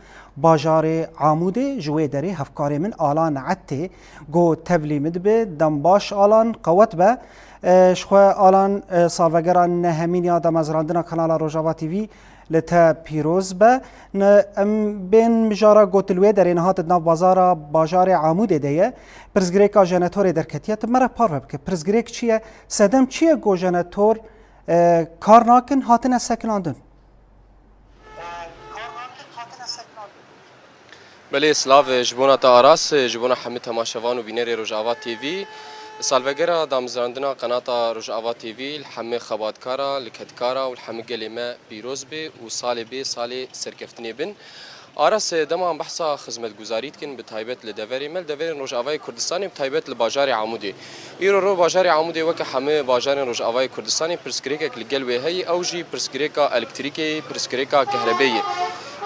bajarê Amûdê. Ji wê derê hevkarê min Alan Ettê ku tevlî min dibe. Dem baş Alan, qewet be. E, ji xwe Alan, e, salvegera nehemîn ya damezrandina Kanala Rojava T V li te pîroz be. Ne, em bên mijara gotilwê derê niha tu di nav bazara bajarê Amûdê de ye. Pirsgirêka jenetorê derketiye. Tu me re parve bike. Pirsgirêk çi ye? Sedem çi ye ku jenetor, e, kar nakin, hatine sekinandin? Belê, silav ji bona te Aras, ji bona hemî temaşevan û bînerê Rojava T V. Salvegera damezrandina qenata Rojava T V li hemî xebatkara, li kedkara û li hemî gelê me pîroz be û salê bê salê serkeftinê bin. Aras, dema em behsa xizmetguzarî dikin, bi taybet li deverê me, li deverên Rojavayê Kurdistanê, bi taybet li bajarê Amûdê. Îro ro bajarê Amûdê weke hemî bajarên Rojavayê Kurdistanê pirsgirêkek li gel wê heye, ew jî pirsgirêka elektrîkê ye, pirsgirêka kehrebê ye.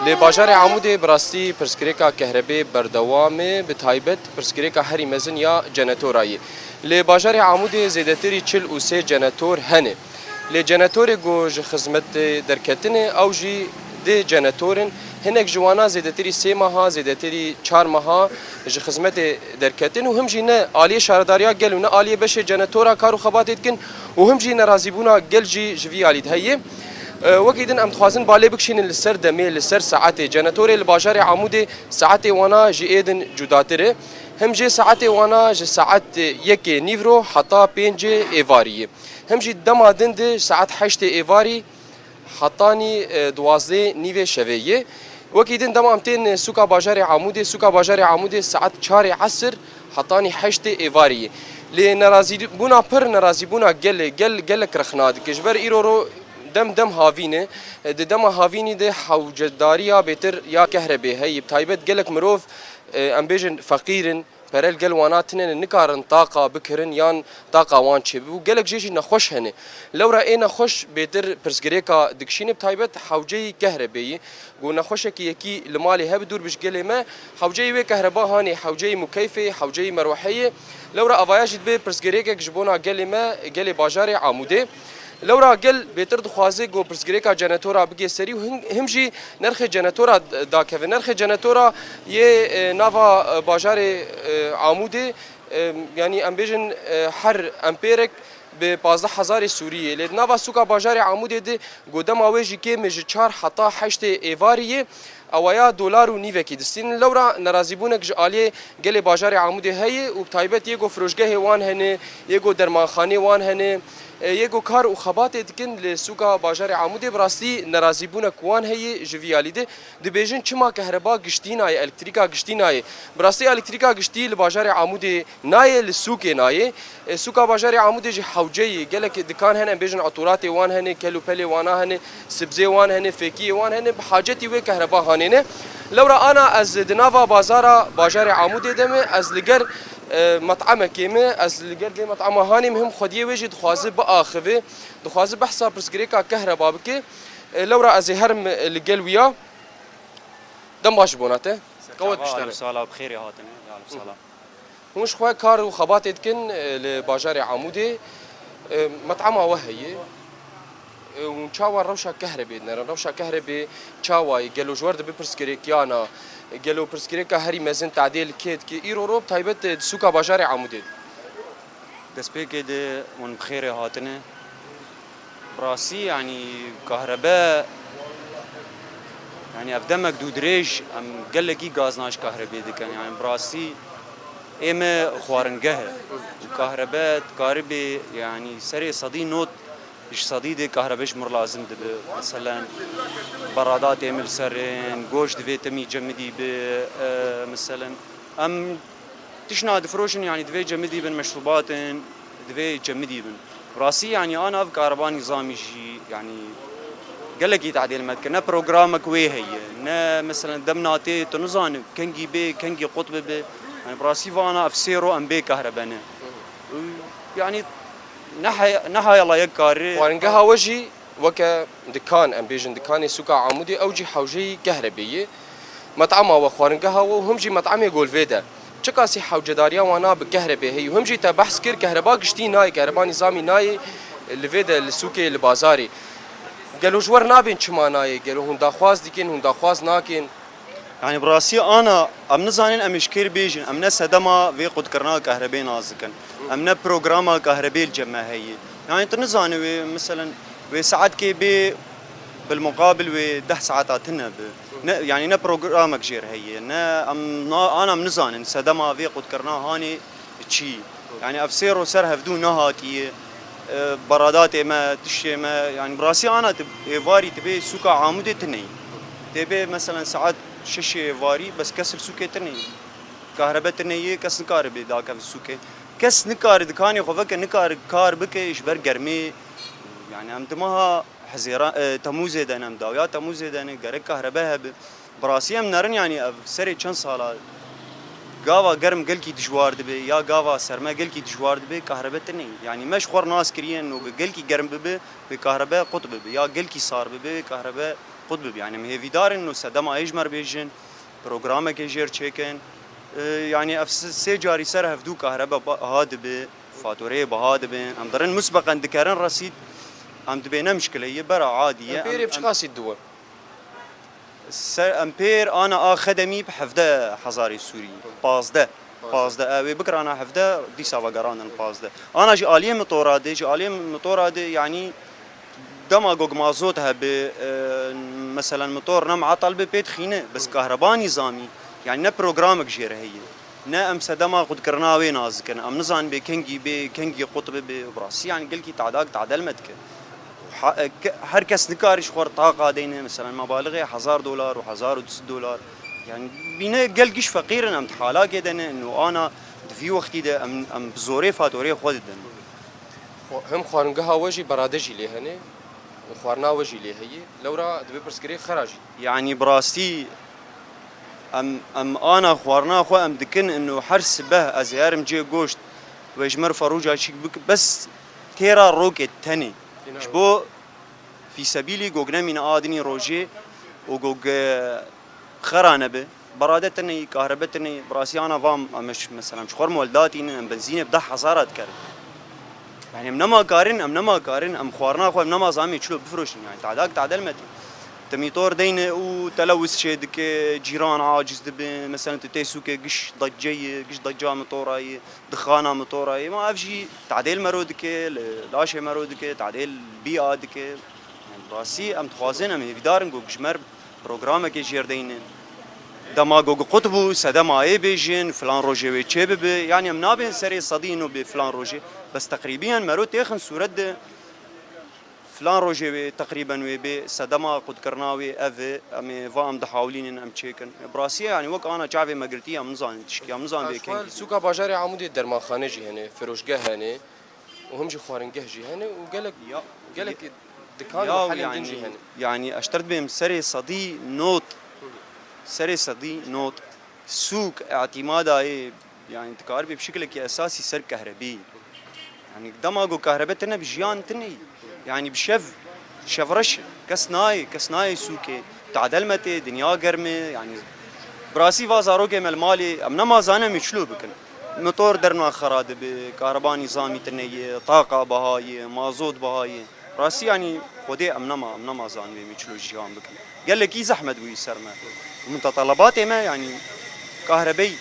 Li bajarê Amûdê bi rastî pirsgirêka kehrebê berdewam e, bi taybet pirsgirêka herî mezin ya cenetora ye. Li bajarê Amûdê zêdetirî çil û sê cenetor hene. Lê cenetorê ku ji xizmetê derketine, ew jî di cenetor in. Hinek ji wana zêdetirî sê meha, zêdetirî çar meha ji xizmetê derketin û him jî ne aliyê şaredariya gel û ne aliyê beşê cenetora kar û xebatê dikin û him jî nerazîbûna gel jî ji vî alî de heye. E, wekî din em dixwazin balê bikişînin li ser demê, li ser saetê. Cenetorê li bajarê Amûdê saetê wana ji ê din cudatir e. Him jê saetê wana ji saet yekê nîvro heta pêncê êvarî ye. Him jî dema din di saet heştê êvarî hetanî, e, duwazdê nîvê şevê ye. Wekî din dema em tên sûka bajarê Amûdê, sûka bajarê Amûdê saet çarê esir hetanî heştê êvarî ye. Lê nerazîbûna pir, nerazîbûna gelê, gel, gelek rexna dike. Ji ber îro ro dem dem havîn e. Di dema havînî de hewcedariya bêtir ya kehrebê heye. Bi taybet gelek mirov, e, em bêjin feqîr in. Pere li gel wana tine ne, nikarin taqa bikirin yan taqa wan çêbibe û gelek jê jî nexweş hene. Lewra ê nexweş bêtir pirsgirêka dikişîne, bi taybet hewceyî kehrebeyî. Ku nexweşekî yekî li malê hebe dûr bi ji gelê me, hewceyî wê kehreba hanê, hewceyî mukeyfê, hewceyî merweheyê. Lewra avaya jî dibe pirsgirêkek ji bona gelê me, gelê bajarê Amûdê. Lewra gel bêtir dixwaze ku pirsgirêka cenetora bigê serî û hin-, him jî nerxê cenetora d-, dakeve. Nerxê cenetora yê, e, nava, e, bajarê, e, Amûdê, e, yanî em bêjin, e, her empêrek bi pazdeh hezarê Sûrî ye. Lê di nava sûka bajarê Amûdê de ku dema wê jî kêm e ji çar heta heştê êvarî ye. Awaya dolar û nîvekî distînin. Lewra nerazîbûnek ji aliyê gelê bajarê Amûdê heye û bi taybet yê ku firoşgehê wan hene, yê ku dermanxanê wan hene, e, yê ku kar û xebatê dikin li sûka bajarê Amûdê, bi rastî nerazîbûnek wan heye ji vî alî de. Dibêjin çima kehreba giştî nayê, elektrîka giştî nayê. Bi rastî elektrîka giştî li bajarê Amûdê nayê, li sûkê nayê. E, sûka bajarê Amûdê jî hewce ye. Gelek dikan hene, em bêjin etûratê wan hene, kel û pelê wana hene, sibzê wan hene, fêkiyê wan hene, bi hacetî wê kehreba hanê ne. Lewra ana ez di nava bazara bajarê Amûdê de me, ez li ger, e, met'emekê me, ez li ger vê met'ema hanê me, him xwediyê wê jî dixwaze biaxive, dixwaze behsa pirsgirêka kehreba bike. E, lewra ez ê herim li gel wî ya. Dem baş ji bona te. Qewet biştene. Sala bi xêrê hatin. Hûn ji xwe kar û xebatê dikin, e, li bajarê Amûdê, e, met'ema we heye. Hûn çawa rewşa kehrebê dinerin? Rewşa kehrebê çawa ye? Gelo ji we re dibe pirsgirêkiyana? Gelo pirsgirêka herî mezin tadê li kê dike? Îro ro bi taybet di sûka bajarê Amûdê de. Destpêkê de hûn bi xêrê hatine. Bi rastî, yanî, kahrebe, yanî, ev demek dûdirêj em gelekî gaznaş kahrebê dikin. Yanî, bi rastî ê me xwaringeh e. Û kahrebe dikaribê, yanî, serê sedî not ji sedî de kahrebe ji mir lazim dibe. Meselen, beradatê me li ser in, goşt divê timî cemidî bi, e, meselen, em tişna difiroşin, yanî divê cemidî bin, meşrûbat in, divê cemidî bin. Rastî, yanî ana ev kareba nîzamî jî, yanî gelekî tadêl me dike. Ne programek wê heye, ne meselen dem natê, tu nizane kengî bê, kengî qut bibe. Yanî bi rastî vana ev sê ro em bê kahrebe ne. Yanî ne hay-, ne hayala yek karî. Xwaringeha we jî weke dikan, em bêjin dikanê sûka Amûdê, ew jî hewceyî kehrebê ye. Met'ama we, xwaringeha we û him jî met'amê golvê de. Çiqasî hewcedariya wana bi kehrebê heye û him jî te behs kir, kehreba giştî nayê, kehreba nîzamî nayê li vê de, li sûkê, li bazarê. Gelo ji we re nabên çima nayê? Gelo hûn daxwaz dikin, hûn daxwaz nakin? Yanî bi rastî ana, em nizanin em ê ji kê re bêjin, em ne sedema vê qutkirina kahrebê nas dikin. Em ne programa kahrebê li cem me heye. Yanî tu nizane wê, meselen, wê saetkê bê, bilmuqabil wê deh saeta tune bi. Ne, yanî ne programek jê re heye, ne em na-, ana em nizanin sedema vê qutkirina hanê çi. Yanî ev sê ro ser hevdû nehatiye, e, beradatê me, tiştê me, yanî bi rastî ana tu êvarî tu bê sûka Amûdê tune yî. Tê bê, meselen, saet şeşê êvarî, bes kes li sûkê tune yî. Kahrebe tune yê, kes nikare bê dakeve sûkê. Kes nikare dikanê xwe veke, nikare kar bike ji ber germê. Yanî em di meha Hezêra-, e, Temûzê de ne, em dawiya Temûzê de ne, gerek kahrebe hebe. Bi rastî em nerin, yanî ev serê çend sala gava germ gelkî dijwar dibe, ya gava serme gelkî dijwar dibe, kahrebe tune ye. Yanî me ji xwe re nas kiriye, no gelkî germ bibe, wê kahrebe qut bibe, ya gelkî sar bibe, wê kahrebe qut bibe. Yanî em hêvîdar in, no sedema ê ji me re bêjin, programekê jê re çêkin. E, yanî ev se-, sê carî ser hevdû kahrebe ba-, ha dibe, fatureyê biha dibe. Em dirin musbeqen dikerin resîd, em dibê ne mişkile ye, bera adî ye. Em pêrê bi çiqasî diwin? Ser, em pêr ana a xedemî bi hevdeh hezarê Sûrî, pazdeh. Pazdeh. Pazdeh, e, wê bikirana hevdeh, dîsa vegerandin pazdeh. Ana ji aliyê motora de, ji aliyê motora de, yanî dema gog mazot hebe, e, meselen motor ne muatal be pê dixîne, bes kahreba nîzamî, yanî ne programek jê re heye. Ne em sedema qutkirina wê nas dikin. Em nizanin bê kengî bê, kengî qut bibe. Bi rastî, yanî gelkî tadak tadel me dike. Ha-, e, ke-, her kes nikare ji xwe re taqa deyne. Mesela, me balixê hezar dolar û hezar û du sed dolar. Yanî bîne gel giş feqîr in, em di halakê de ne. Û ana di vî wextî de em, em bi zorê fatoreyê xwe didin. Xwe-, hem xwaringeha we jî berade jî lê hene û xwarina we jî lê heye. Lewra dibe pirsgirêk xera jî. Yanî bi rastî em, em ana xwarina xwe em dikin, ino her sibeh ez ê herim cê goşt, we ji me re ferûca çîk bik, bes têra rokê tenê. Ji bo fîsebîlî gog nemîne a dinî rojê û gog, e, xera nebe. Berade tune yî, kahrebe tune yî, bi rastî ana vam, em ji, mesela, em ji xwe re mol datînin, em benzînê bi deh hezara dikerin. Yani em nema karin, em nema karin, em xwarina xwe, em nema zanî çilo bifiroşin. Yani tadak tadel me tê. Te mîtor deyne û telewis çê dike, cîran aciz dibe, mesela tu tê sûkê giş dacce ye, giş dacca mitora ye, dixana mitora ye. Ma ev jî tadêl mero dike, li laşê mero dike, tadêl bîa dike. Yani rastî em dixwazin, em hêvîdar in ku ji me re programekê jêr deynin. Dema ku qut bû, sedema ê bêjin, filan rojê wê çê bibe. Yani em nabên serê sedî ino bê filan rojê. Bes teqrîbiyen mero têxin sûret de filan rojê wê teqrîben wê bê, sedema qutkirina wê ev e, em ê va em dihawlînin em çêkin. Bi rastî yani wek ana çavê me girtî, em nizanin tişkî, em nizanin bê kengî. Sûka bajarê Amûdê dermanxane jî hene, firoşgeh hene. û him jî xwaringeh jî hene û gelek, ya, gelek ya, dikan û ya, helên din jî yani, hene. Yani ez ter dibêm serê sedî not, serê sedî not, sûk, îtîmada yê, yani dikaribê bi şekilekî esasî ser kehrebî. Yani dema ku kehrebe tine bi jiyan tine. Yani bi şev, şevreş, kes nayê, kes nayê sûkê. Tadel me tê, dinya germ e, yani bi rastî va zarokê me li malê, em nema zanin em ê çilo bikin. Motor derna xera dibe, kahreba nîzamî tune ye, taqa biha ye, mazot biha ye. Rastî, yanî, Xwedê em nema, em nema zanibê me çilo jiyan bikin. Gelekî zehmet bûyî ser me. Û min tetelebatê me, yanî, kahrebey,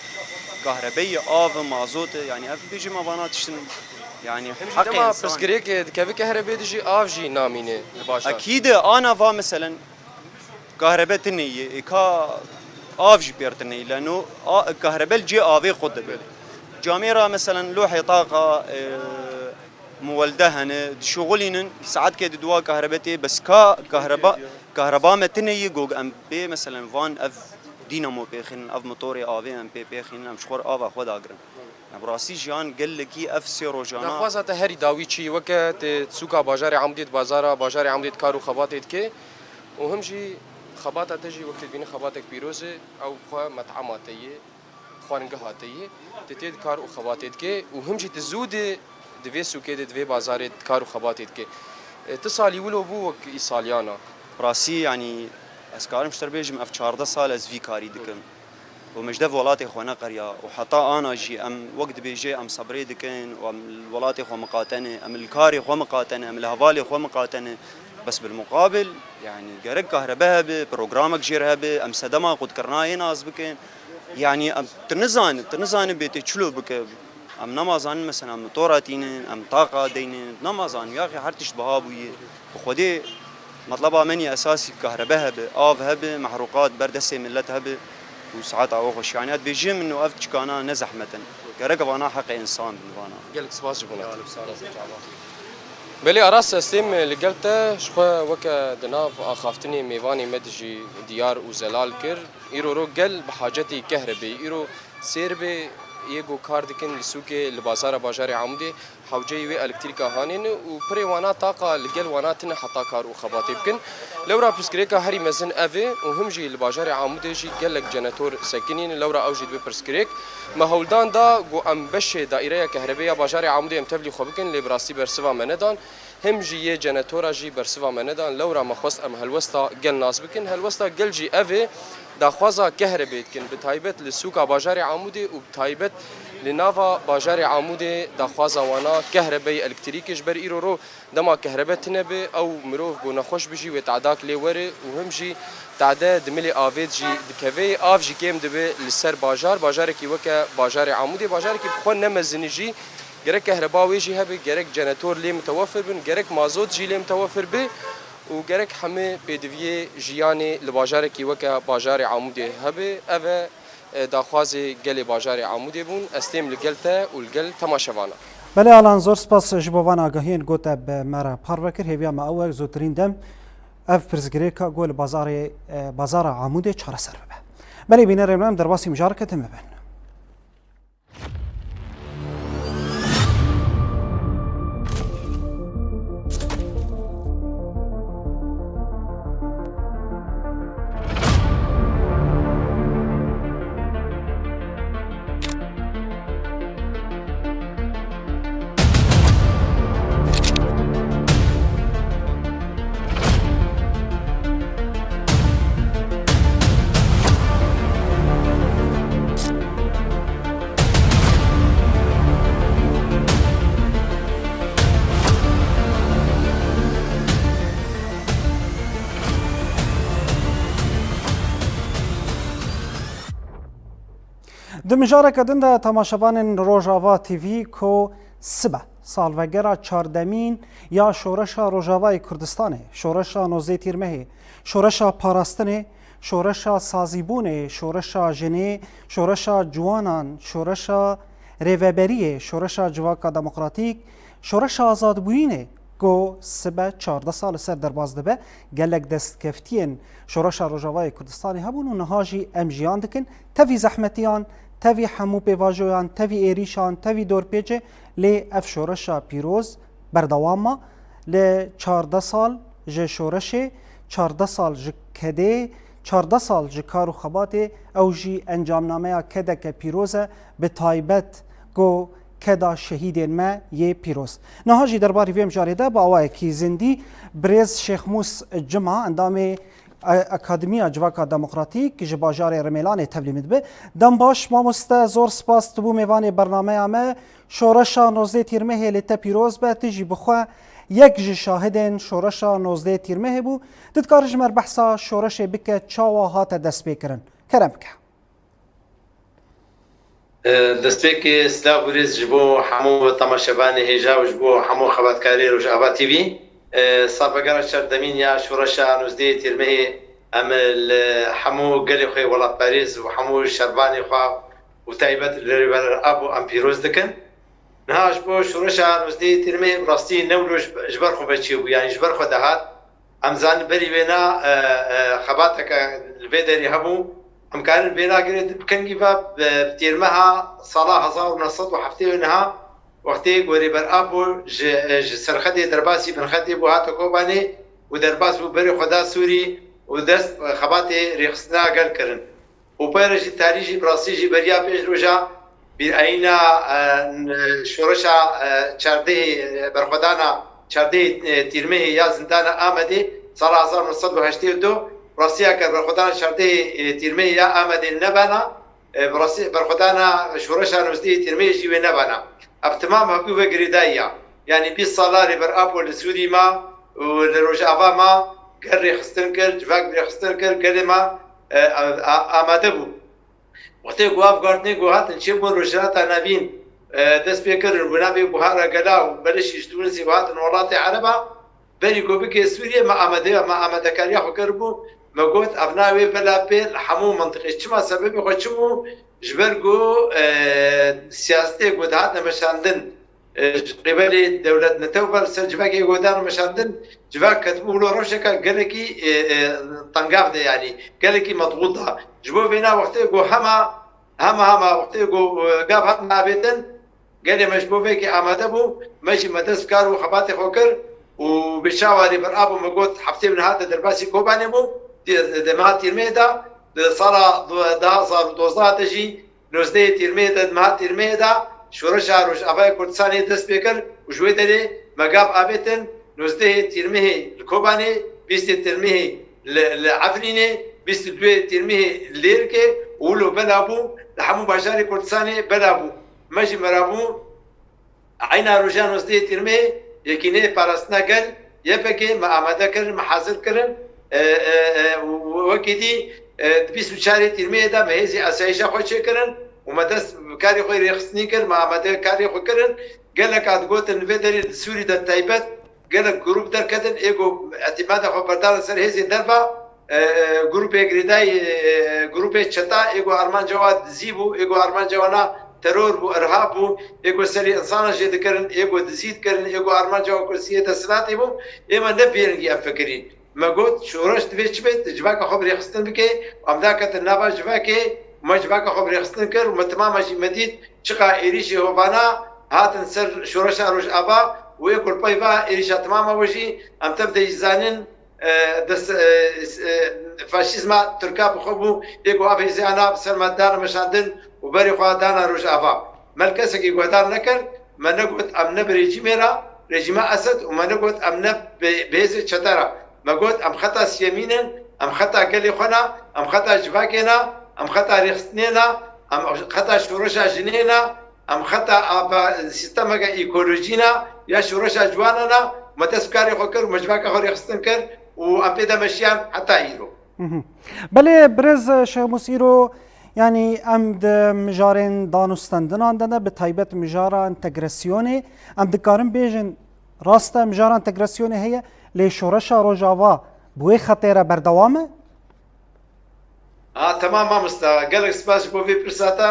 kahrebey, av, mazot, yanî, ev bêjim, vana tiştin, yanî, heqê dema insan. Pirsgirêk dikeve, kahrebê dijî av jî namîne li bajar. Ekîd e, ana va, meselen, kahrebe tune ye, ê ka av jî pêr tune ye, leno a, kahrebe li cê avê xwe dibe. Camêra, meselen, lohê taqa, e, muwelde hene, dişuxulînin, saetkê di dua kahrebe tê, bes ka kahreba, kahreba me tune ye, gog em pê, meselen, van ev dînamo pêxînin, ev motorê avê em pê pêxînin, em ji xwe re ava xwe dagirin. Ya, bi rastî jiyan gelekî ev sê rojana. Daxwaza te herî dawî çi ye? Weke tu sûka bajarê Amûdê, di bazara bajarê Amûdê di kar û xebatê dike û him jî xebata te jî wek tu dibînî xebatek pîroz e, ew xwe met'ema te ye, xwaringeha te ye, tu tê di kar û xebatê dike û him jî tu zû de di vê sûkê de, di vê bazarê di kar û xebatê dike. E, tu salî wilo bû wek îsaliyan a? Rastî, yanî, ez karim ji te re bêjim, ev çardeh sal ez vî karî dikim. Û min ji dev welatê xwe neqeriya û heta ana jî em wek dibêje em sebrê dikin û em li welatê xwe miqate ne, em li karê xwe miqate ne, em li hevalê xwe miqate ne. Bes bilmuqabil, yanî gerek kahrebe hebe, programek jê re hebe, em sedema qutkirina yê nas bikin. Yanî em, tu nizane, tu nizane bê tê çilo bike. Em nema zanin, mesela, em motora tînin, em taqa deynin, nema zanin, yaxî her tişt biha bûye. Bi Xwedê, metleba me nî esasî kahrebe hebe, av hebe, mehrûqat ber destê millet hebe û saeta we xweş. Yanî, ez dibêjim, min û ev çikana ne zehmet in. Gerek vana heqê însan bin vana. Gelek spas ji bo te. Belê, Aras, ez têm li gel te, ji xwe weke di nav axaftinê mêvanê me de jî diyar û zelal kir. Îro ro gel bi hacetê kehrebeyê. Îro sêr be yê ku kar dikin li sûkê, li bazara bajarê Amûdê, hewceyî wê elektrîka hanê ne û pirê wana taqa li gel wana tine heta kar û xebatê bikin. Lewra pirsgirêka herî mezin ev e û him jî li bajarê Amûdê jî gelek cenetor sekinîn, lewra ew jî dibe pirsgirêk. Me hewldan da ku em beşê daîreya kehrebê ya bajarê Amûdê em tevlî xwe bikin, lê bi rastî bersiva me nedan. Him jî yê cenetora jî bersiva me nedan. Lewra me xwest em helwesta gel nas bikin. Helwesta gel jî ev e, daxwaza kehrebê dikin, bi taybet li sûka bajarê Amûdê û bi taybet li nava bajarê Amûdê daxwaza wana kehrebeyê, elektrîkê, ji ber îro ro dema kehrebe tine be, ew mirov ku nexweş be jî wê tedak lê were û him jî tade di milê avê de jî dikeve. Av jî kêm dibe li ser bajar, bajarekî weke bajarê Amûdê, bajarekî bi xwe ne mezin e jî. Gerek kehreba wê jî hebe, gerek cenetor lê mitewefir bin, gerek mazot jî lê mitewefir be û gerek hemî pêdiviyê jiyanê li bajarekî weke bajarê Amûdê hebe. Ev e, e, daxwazê gelê bajarê Amûdê bûn. Ez têm li gel te û li gel temaşevana. Belê Alan, zor spas ji bo van agahiyên ku te bi me re parve kir. Hêviya me ew e, zûtirîn dem ev pirsgirêka ku li bazarê, e, bazara Amûdê çareser bibe. Belê bînerên me, em derbasî mijareke din bibin. Di mijareke din de temaşevanên Rojava T V ku sibe salvegera çardemîn ya Şoreşa Rojavayê Kurdistanê, Şoreşa Nozdê Tîrmehê, Şoreşa Parastinê, Şoreşa Sazîbûnê, Şoreşa Jinê, Şoreşa Ciwanan, Şoreşa Rêveberiyê, Şoreşa Civaka Demokratîk, Şoreşa Azadbûyînê ku sibe çardeh sal li ser derbas dibe, gelek destkeftiyên Şoreşa Rojavayê Kurdistanê hebûn û niha jî em jiyan dikin. Tevî zehmetiyan, tevî hemû pêvajoyan, tevî êrîşan, tevî dorpêçê, lê ev şoreşa pîroz berdewam ma. Li çardeh sal ji şoreşê, çardeh sal ji kedê, çardeh sal ji kar û xebatê, ew jî encamnameya kedeke pîroz e, bi taybet ku keda şehîdên me yê pîroz. Niha jî derbarî vê mijarê de bi awayekî zindî birêz Şêxmûs Cima, endamê, e, Akademiya Civaka Demokratîk ji bajarê Rimêlanê tevlî min dibe. Dem baş mamoste, zor spas, tu bû mêvanê bernameya me. Şoreşa nozdeh Tîrmehê li te pîroz be, tu jî bi xwe Yek ji şahidên şoreşa nozdehê Tîrmehê bû. Tu dikarî ji me re behsa şoreşê bike, çawa hate destpêkirin? Kerem bike. Destpêkê silav û rêz ji bo hemû temaşevanê hêja û ji bo hemû xebatkarê Rojava T V. Salvegera çardemîn ya şoreşa nozdehê Tîrmehê em li hemû gelê xwe welatparêz û hemû şervanê xwe û taybet li Rêber Apo em pîroz dikin. Niha ji bo şoreşa nozdehê Tîrmehê bi rastî ne wilo ji, ji ber xwe ve çêbû, yanî ji ber xwe de hat. Em zanin berî wêna, e, e, xebateke li vê derê hebû. Em karin vêna girê di bi kengî ve bi, bi têrmeha sala hezar û neh sed û heftê û niha wextê ku Rêber Apo ji, e, ji serxetê derbasî binxetê bû hate Kobanê û derbas bû berê xwe da Sûrî û dest, e, xebatê rêxistina gel kirin. Û pere jî tarî jî bi rastî jî beriya pênc roja bîrayîna, e, n-, şoreşa, e, çardehê, e, berxwedana çardehê, e, Tîrmehê ya zindana Amedê sala hezar neh sed û heştê û du, rastiyeke berxwedana çardehê, e, Tîrmehê ya Amedê nebana, e, bi rastî berxwedana şoreşa nozdehê Tîrmehê jî wê nebana. Ev timam hebû ve girêdayî ya. Yanî bîst sala Rêber Apo li Sûrî ma û li Rojava ma, gel rêxistin kir, civak rêxistin kir, gelê ma, e, a-, a-, amade bû. Wextê ku ev guhartinê ku hatin çêbûn Rojhilata Navîn, e, dest pê kirin, û navê Buhara Gela û Beleşî ji Tûnisê û hatin welatê Ereba, berî ku bike Sûriyê, me amade, me amadekariya xwe kiribû, me got, ev navê bela pê li hemû mintiqê. Çima sebebê xwe çi bû? Ji ber ku, e, siyasetê ku dihatine meşandin, e, ji qêbelê dewlet netew ve li ser civakê ku dane meşandin, civak ketibû wilo rewşeke gelekî, e, e, tengav de, yanî gelekî medxût da. Ji bo vêna wextê ku hema, hema, hema wextê ku, e, gav hatine avêtin, gelê me ji bo vê yekê amade bû, me jî me dest bi kar û xebatê xwe kir û bi çawa Rêber Apo me got heftê û neh de derbasî Kobanê bû, di, di meha Tîrmehê de, di sala du-, du hezar û dozdeh de jî nozdehê Tîrmehê de, di meha Tîrmehê de şoreşa Rojavayê Kurdistanê dest pê kir û ji wê derê me gav avêtin, nozdehê Tîrmehê li Kobanê, bîstê Tîrmehê li, li Efrînê, bîst û duyê Tîrmehê li Lêrikê û wilo bela bû, li hemû bajarê Kurdistanê bela bû. Me jî merabû, eyna roja nozdehê Tîrmehê Yekîneyê Parastina Gel, Y P G, me amade kirin, me hazir kirin. E, e, e, û wekî dî, e, di bîst û çarê Tîrmehê de me hêzî asayîşa xwe çêkirin û me dest bi karê xwe rêxistinî kir, me amade karê xwe kirin. Gelek a digotin li vê derê li Sûrî de taybet, gelek grûp derketin, ê ku îtîmada xwe berdana ser hêzên derva, e, e, grûpê girêdayî, e, grûpê çeta, ê ku armanca wa dizî bû, ê ku armanca wana teror bû, irhab bû, ê ku serê insana jê dikirin, ê ku dizî dikirin, ê ku armanca wa kursiyê desthilatê bû, ê me ne vê rengî em fikirîn. Me got, şoreş divê çi bê, tu civaka xwe bi rêxistin bike, em daketin nava civakê, me civaka xwe bi rêxistin kir û me timama jî me dît, çiqa êrîşê hovana hatin ser şoreşa Rojava û ê ku li pey va êrîşa timama we jî, em tev de jî zanin, e, des-, e, e, faşîzma Tirka bi xwe bû, ê ku ev hêzê ana bi ser me dane meşandin û berê xwe dana Rojava. Me li kesekî guhdar nekir, me negot em ne bi rejîmê re, rejîma Esed, û me negot em ne bi, bi hêzê çete re. Me got em xeta siyemîn in, em xeta gelê xwe ne, em xeta civakê ne, em xeta rêxistinê ne, em xeta şoreşa jinê ne, em xeta ava-, sîstemeke ekolojî ne, ya şoreşa ciwanan e, me dest bi karê xwe kir, me civaka xwe rêxistin kir û em pê de meşiyan heta îro. Mhm. Belê birêz Şêxmûs, îro, yanî em di mijarên danûstendinan de ne, bi taybet mijara entegrasyonê, em dikarin bêjin, rast e mijara entegrasyonê heye, lê şoreşa Rojava bi wê xetê re berdewam e? Ha, temam mamosta. Gelek spas ji bo vê pirsa te.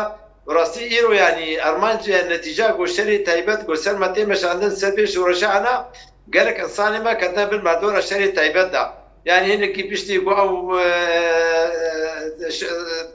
Bi rastî îro, yanî, armanc, netîca ku şerê taybet ku ser me tê meşandin ser vê şoreşa ana, gelek insanê me ketine bin merdora şerê taybet de. Yanî hinekî piştî ku ew, e, ş-,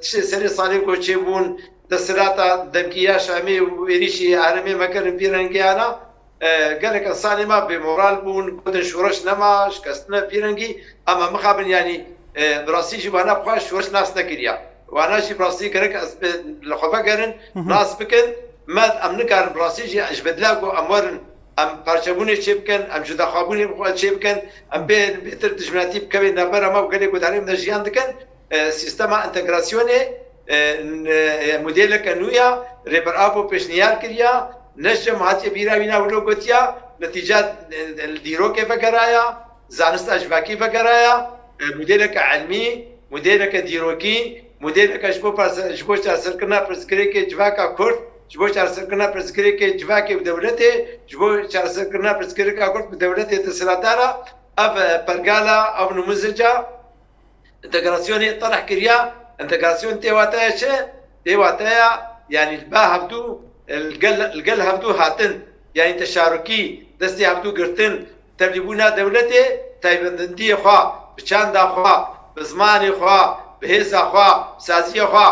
tiştê serê salê ku çêbûn, desthilata demkî ya Şamê û êrîşî herêmê me kirin vî rengê ana, e, gelek insanê me bêmoral bûn, gotin şoreş nema, şikestine vî rengî, ama mixabin, yanî, e, bi rastî jî wana bi xwe şoreş nas nekiriya. Wana jî bi rastî gerek ez bi, li xwe vegerin, Hı hı. Nas bikin, me em nikarin bi rastî jî ji bedila ku em werin, em parçebûnê çê bikin, em cudaxwebûnê bi xwe çê bikin, em bê bêtir dijminatî bikevin navbera me û gelê ku di herêm de jiyan dikin, e, sîstema entegrasyonê, e, n-, e, modêleke nû ya, Rêber Apo pêşniyar kiriya, ne ji cem hatiye bîra wîna wilo gotiya, netîca, e, li dîrokê vegeraya, zanista civakî vegeraya, e, modêleke ilmî, modêleke dîrokî, modêleke ji bo parse-, ji bo çareserkirina pirsgirêkê civaka Kurd, ji bo çareserkirina pirsgirêkê civakê bi dewletê, ji bo çareserkirina pirsgirêka Kurd bi dewletê desthilatdar a, ev, e, pergala, ev numuzica, Entegrasyonê terh kiriya, entegrasyon tê wateya çi? Tê wateya, yanî li ba hevdû, li gel, li gel hevdû hatin, yanî teşarukî, destê hevdû girtin, tevlîbûna dewletê, taybetmendiyê xwe, bi çanda xwe, bi zimanê xwe, bi hêza xwe, bi saziyê xwe,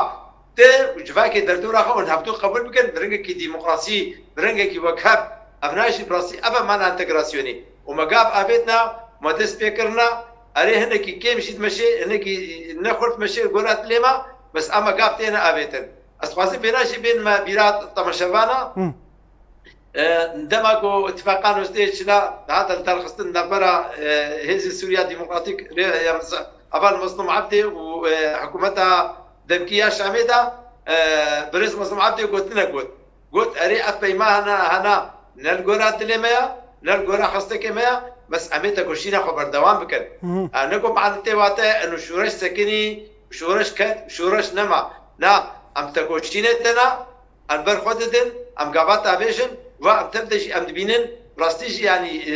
ti û civakê derdora xwe hûn hevdû qebûl bikin, bi rengekî demokrasî, bi rengekî wekhev, ev nayê jî bi rastî, ev e mana entegrasyonê. Û me gav avêtina, me dest pê kirina, erê hinekî kêm jî dimeşê, hinekî ne xurt dimeşê, li gora dilê me, bes em me gav têne avêtin. Ez dixwazim vêna jî bên me bîra temaşevana. Hı. E, dema ku îtifaqan û stê çila dihate li derxistin navbera, e, Hêzên Sûriya Demokratîk, rê-, ya Mez-, Heval Mezlûm Ebdê û, e, hikûmeta demkî ya Şamê de, e, birêz Mezlûm Ebdê gotinek got. Got, erê, ev peyma hena, hena ne li gora dilê me ya, ne li gora xwestekê me ya, bes em ê tekoşîna xwe berdewam bikin. Hı hı. E, ne ku manetê wate, eno şoreş sekinî, şoreş ket, şoreş nema. Na, em tekoşînê tena, em ber xwe didin, em gava tavêjin, va em tev de jî em dibînin, rastî jî, yanî, e,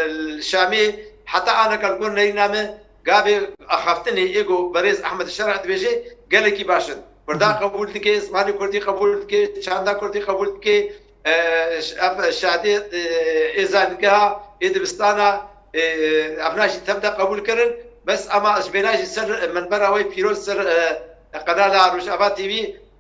li Şamê heta aneka li gor neyîna me, gavê axaftinê ê ku berêz Ehmed Şerh dibêje, gelekî baş in. Kurda Hı hı. qebûl dike, zimanê kurdî qebûl dike, çanda kurdî qebûl dike, e, ş-, ev şadê, e, ê zanîngeha, ê dibistana, e, evna jî tev de qebûl kirin. Bes ema ez bêna jî ser minbera wê pîroz, ser, e, qenala Rojava T V,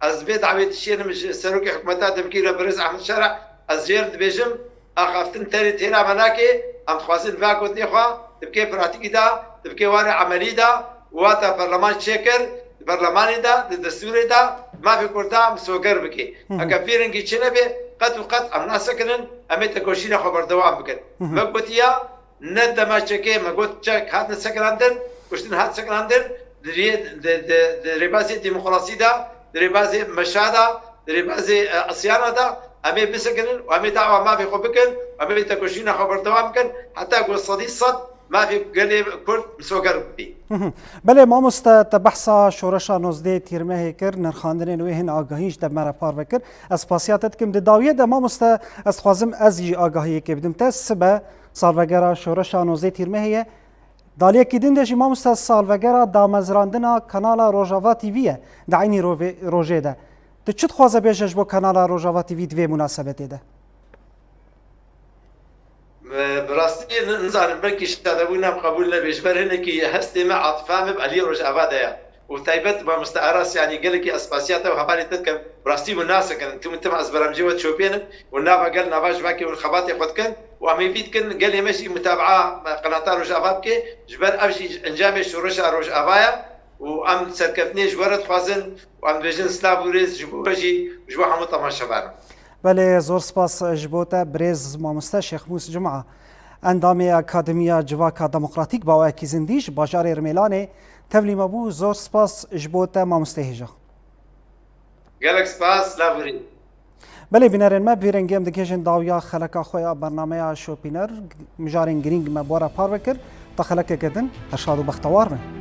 ez vê dawê dişênim ji serokê hikûmeta demkî re birêz Ehmed Şerh, ez jê re dibêjim, axaftin tenê têra me nake, em dixwazin va gotinê xwe dibike pratîkî de, dibike warê emelî de, wata perleman çêkir, di perlemanê de, di destûrê de, mafê Kurda misoger bike. Hı hı. Heke vî rengî çênebe, qet û qet em nasekinin, em ê tekoşîna xwe berdewam bikin. Hı hı. Me gotiya, ne dema çekê, me got çek hatine sekinandin, kuştin hat sekinandin, di rê-, di, di, di rêbazê demokrasî de, di rêbazê meşa de, di rêbazê, e, isyana de, em ê bisekinin û em ê dawa mafê xwe bikin, em ê tekoşîna xwe berdewam bikin, heta ku sedî sed mafê gelê Kurd misoger bibî. Hı hı. Belê mamoste, te behsa şoreşa nozdeh Tîrmehê kir, nirxandinên wê hin agahî ji te me re parve kir. Ez spasiya te dikim. Di dawiyê de mamoste, ez dixwazim ez jî agahiyekê bidim te. Sibe salvegera şoreşa nozdeh Tîrmehê ye. Daliyekî din de jî mamoste salvegera damezrandina kanala Rojava T V ye. Di eynî rove-, rojê de. Tu çi dixwaze bêje ji bo kanala Rojava T V di vê munasebetê de? Bi rastî ni-, nizanim, belkî şadebûna min qebûl nebe, ji ber hinekî hestê me, atifa me bi alî Rojava de ye. Û taybet mamoste Aras, yanî gelekî ez spasiya te û hevalê te dikim. Bi rastî hûn nasekin, tim tim ez beremcê we dişopênim û nava gel, nava civakê hûn xebatê xwe dikin û em ê vî dikin gelê me jî mutabaa qenata Rojava bike, ji ber ev jî encamê şoreşa Rojava ye û em serkeftinê ji we re dixwazin û em dibêjin silav û rêz ji bo we jî û ji bo hemû temaşevanan. Belê, zor spas ji bo te, birêz mamoste Şêxmûs Cuma, endamê Akademiya Civaka Demokratîk, bi awayekî zindî ji bajarê Rimêlanê tevlî me bû. Zor spas ji bo te, mamoste hêja. Gelek spas, silav û rêz. Belê, bînerên me, bi vî rengî em digihêjin dawiya xeleka xwe ya bernameya Şopîner. Mijarên girîng me bi we re parve kir. Ta xelekeke din, her şad û bextewar bin.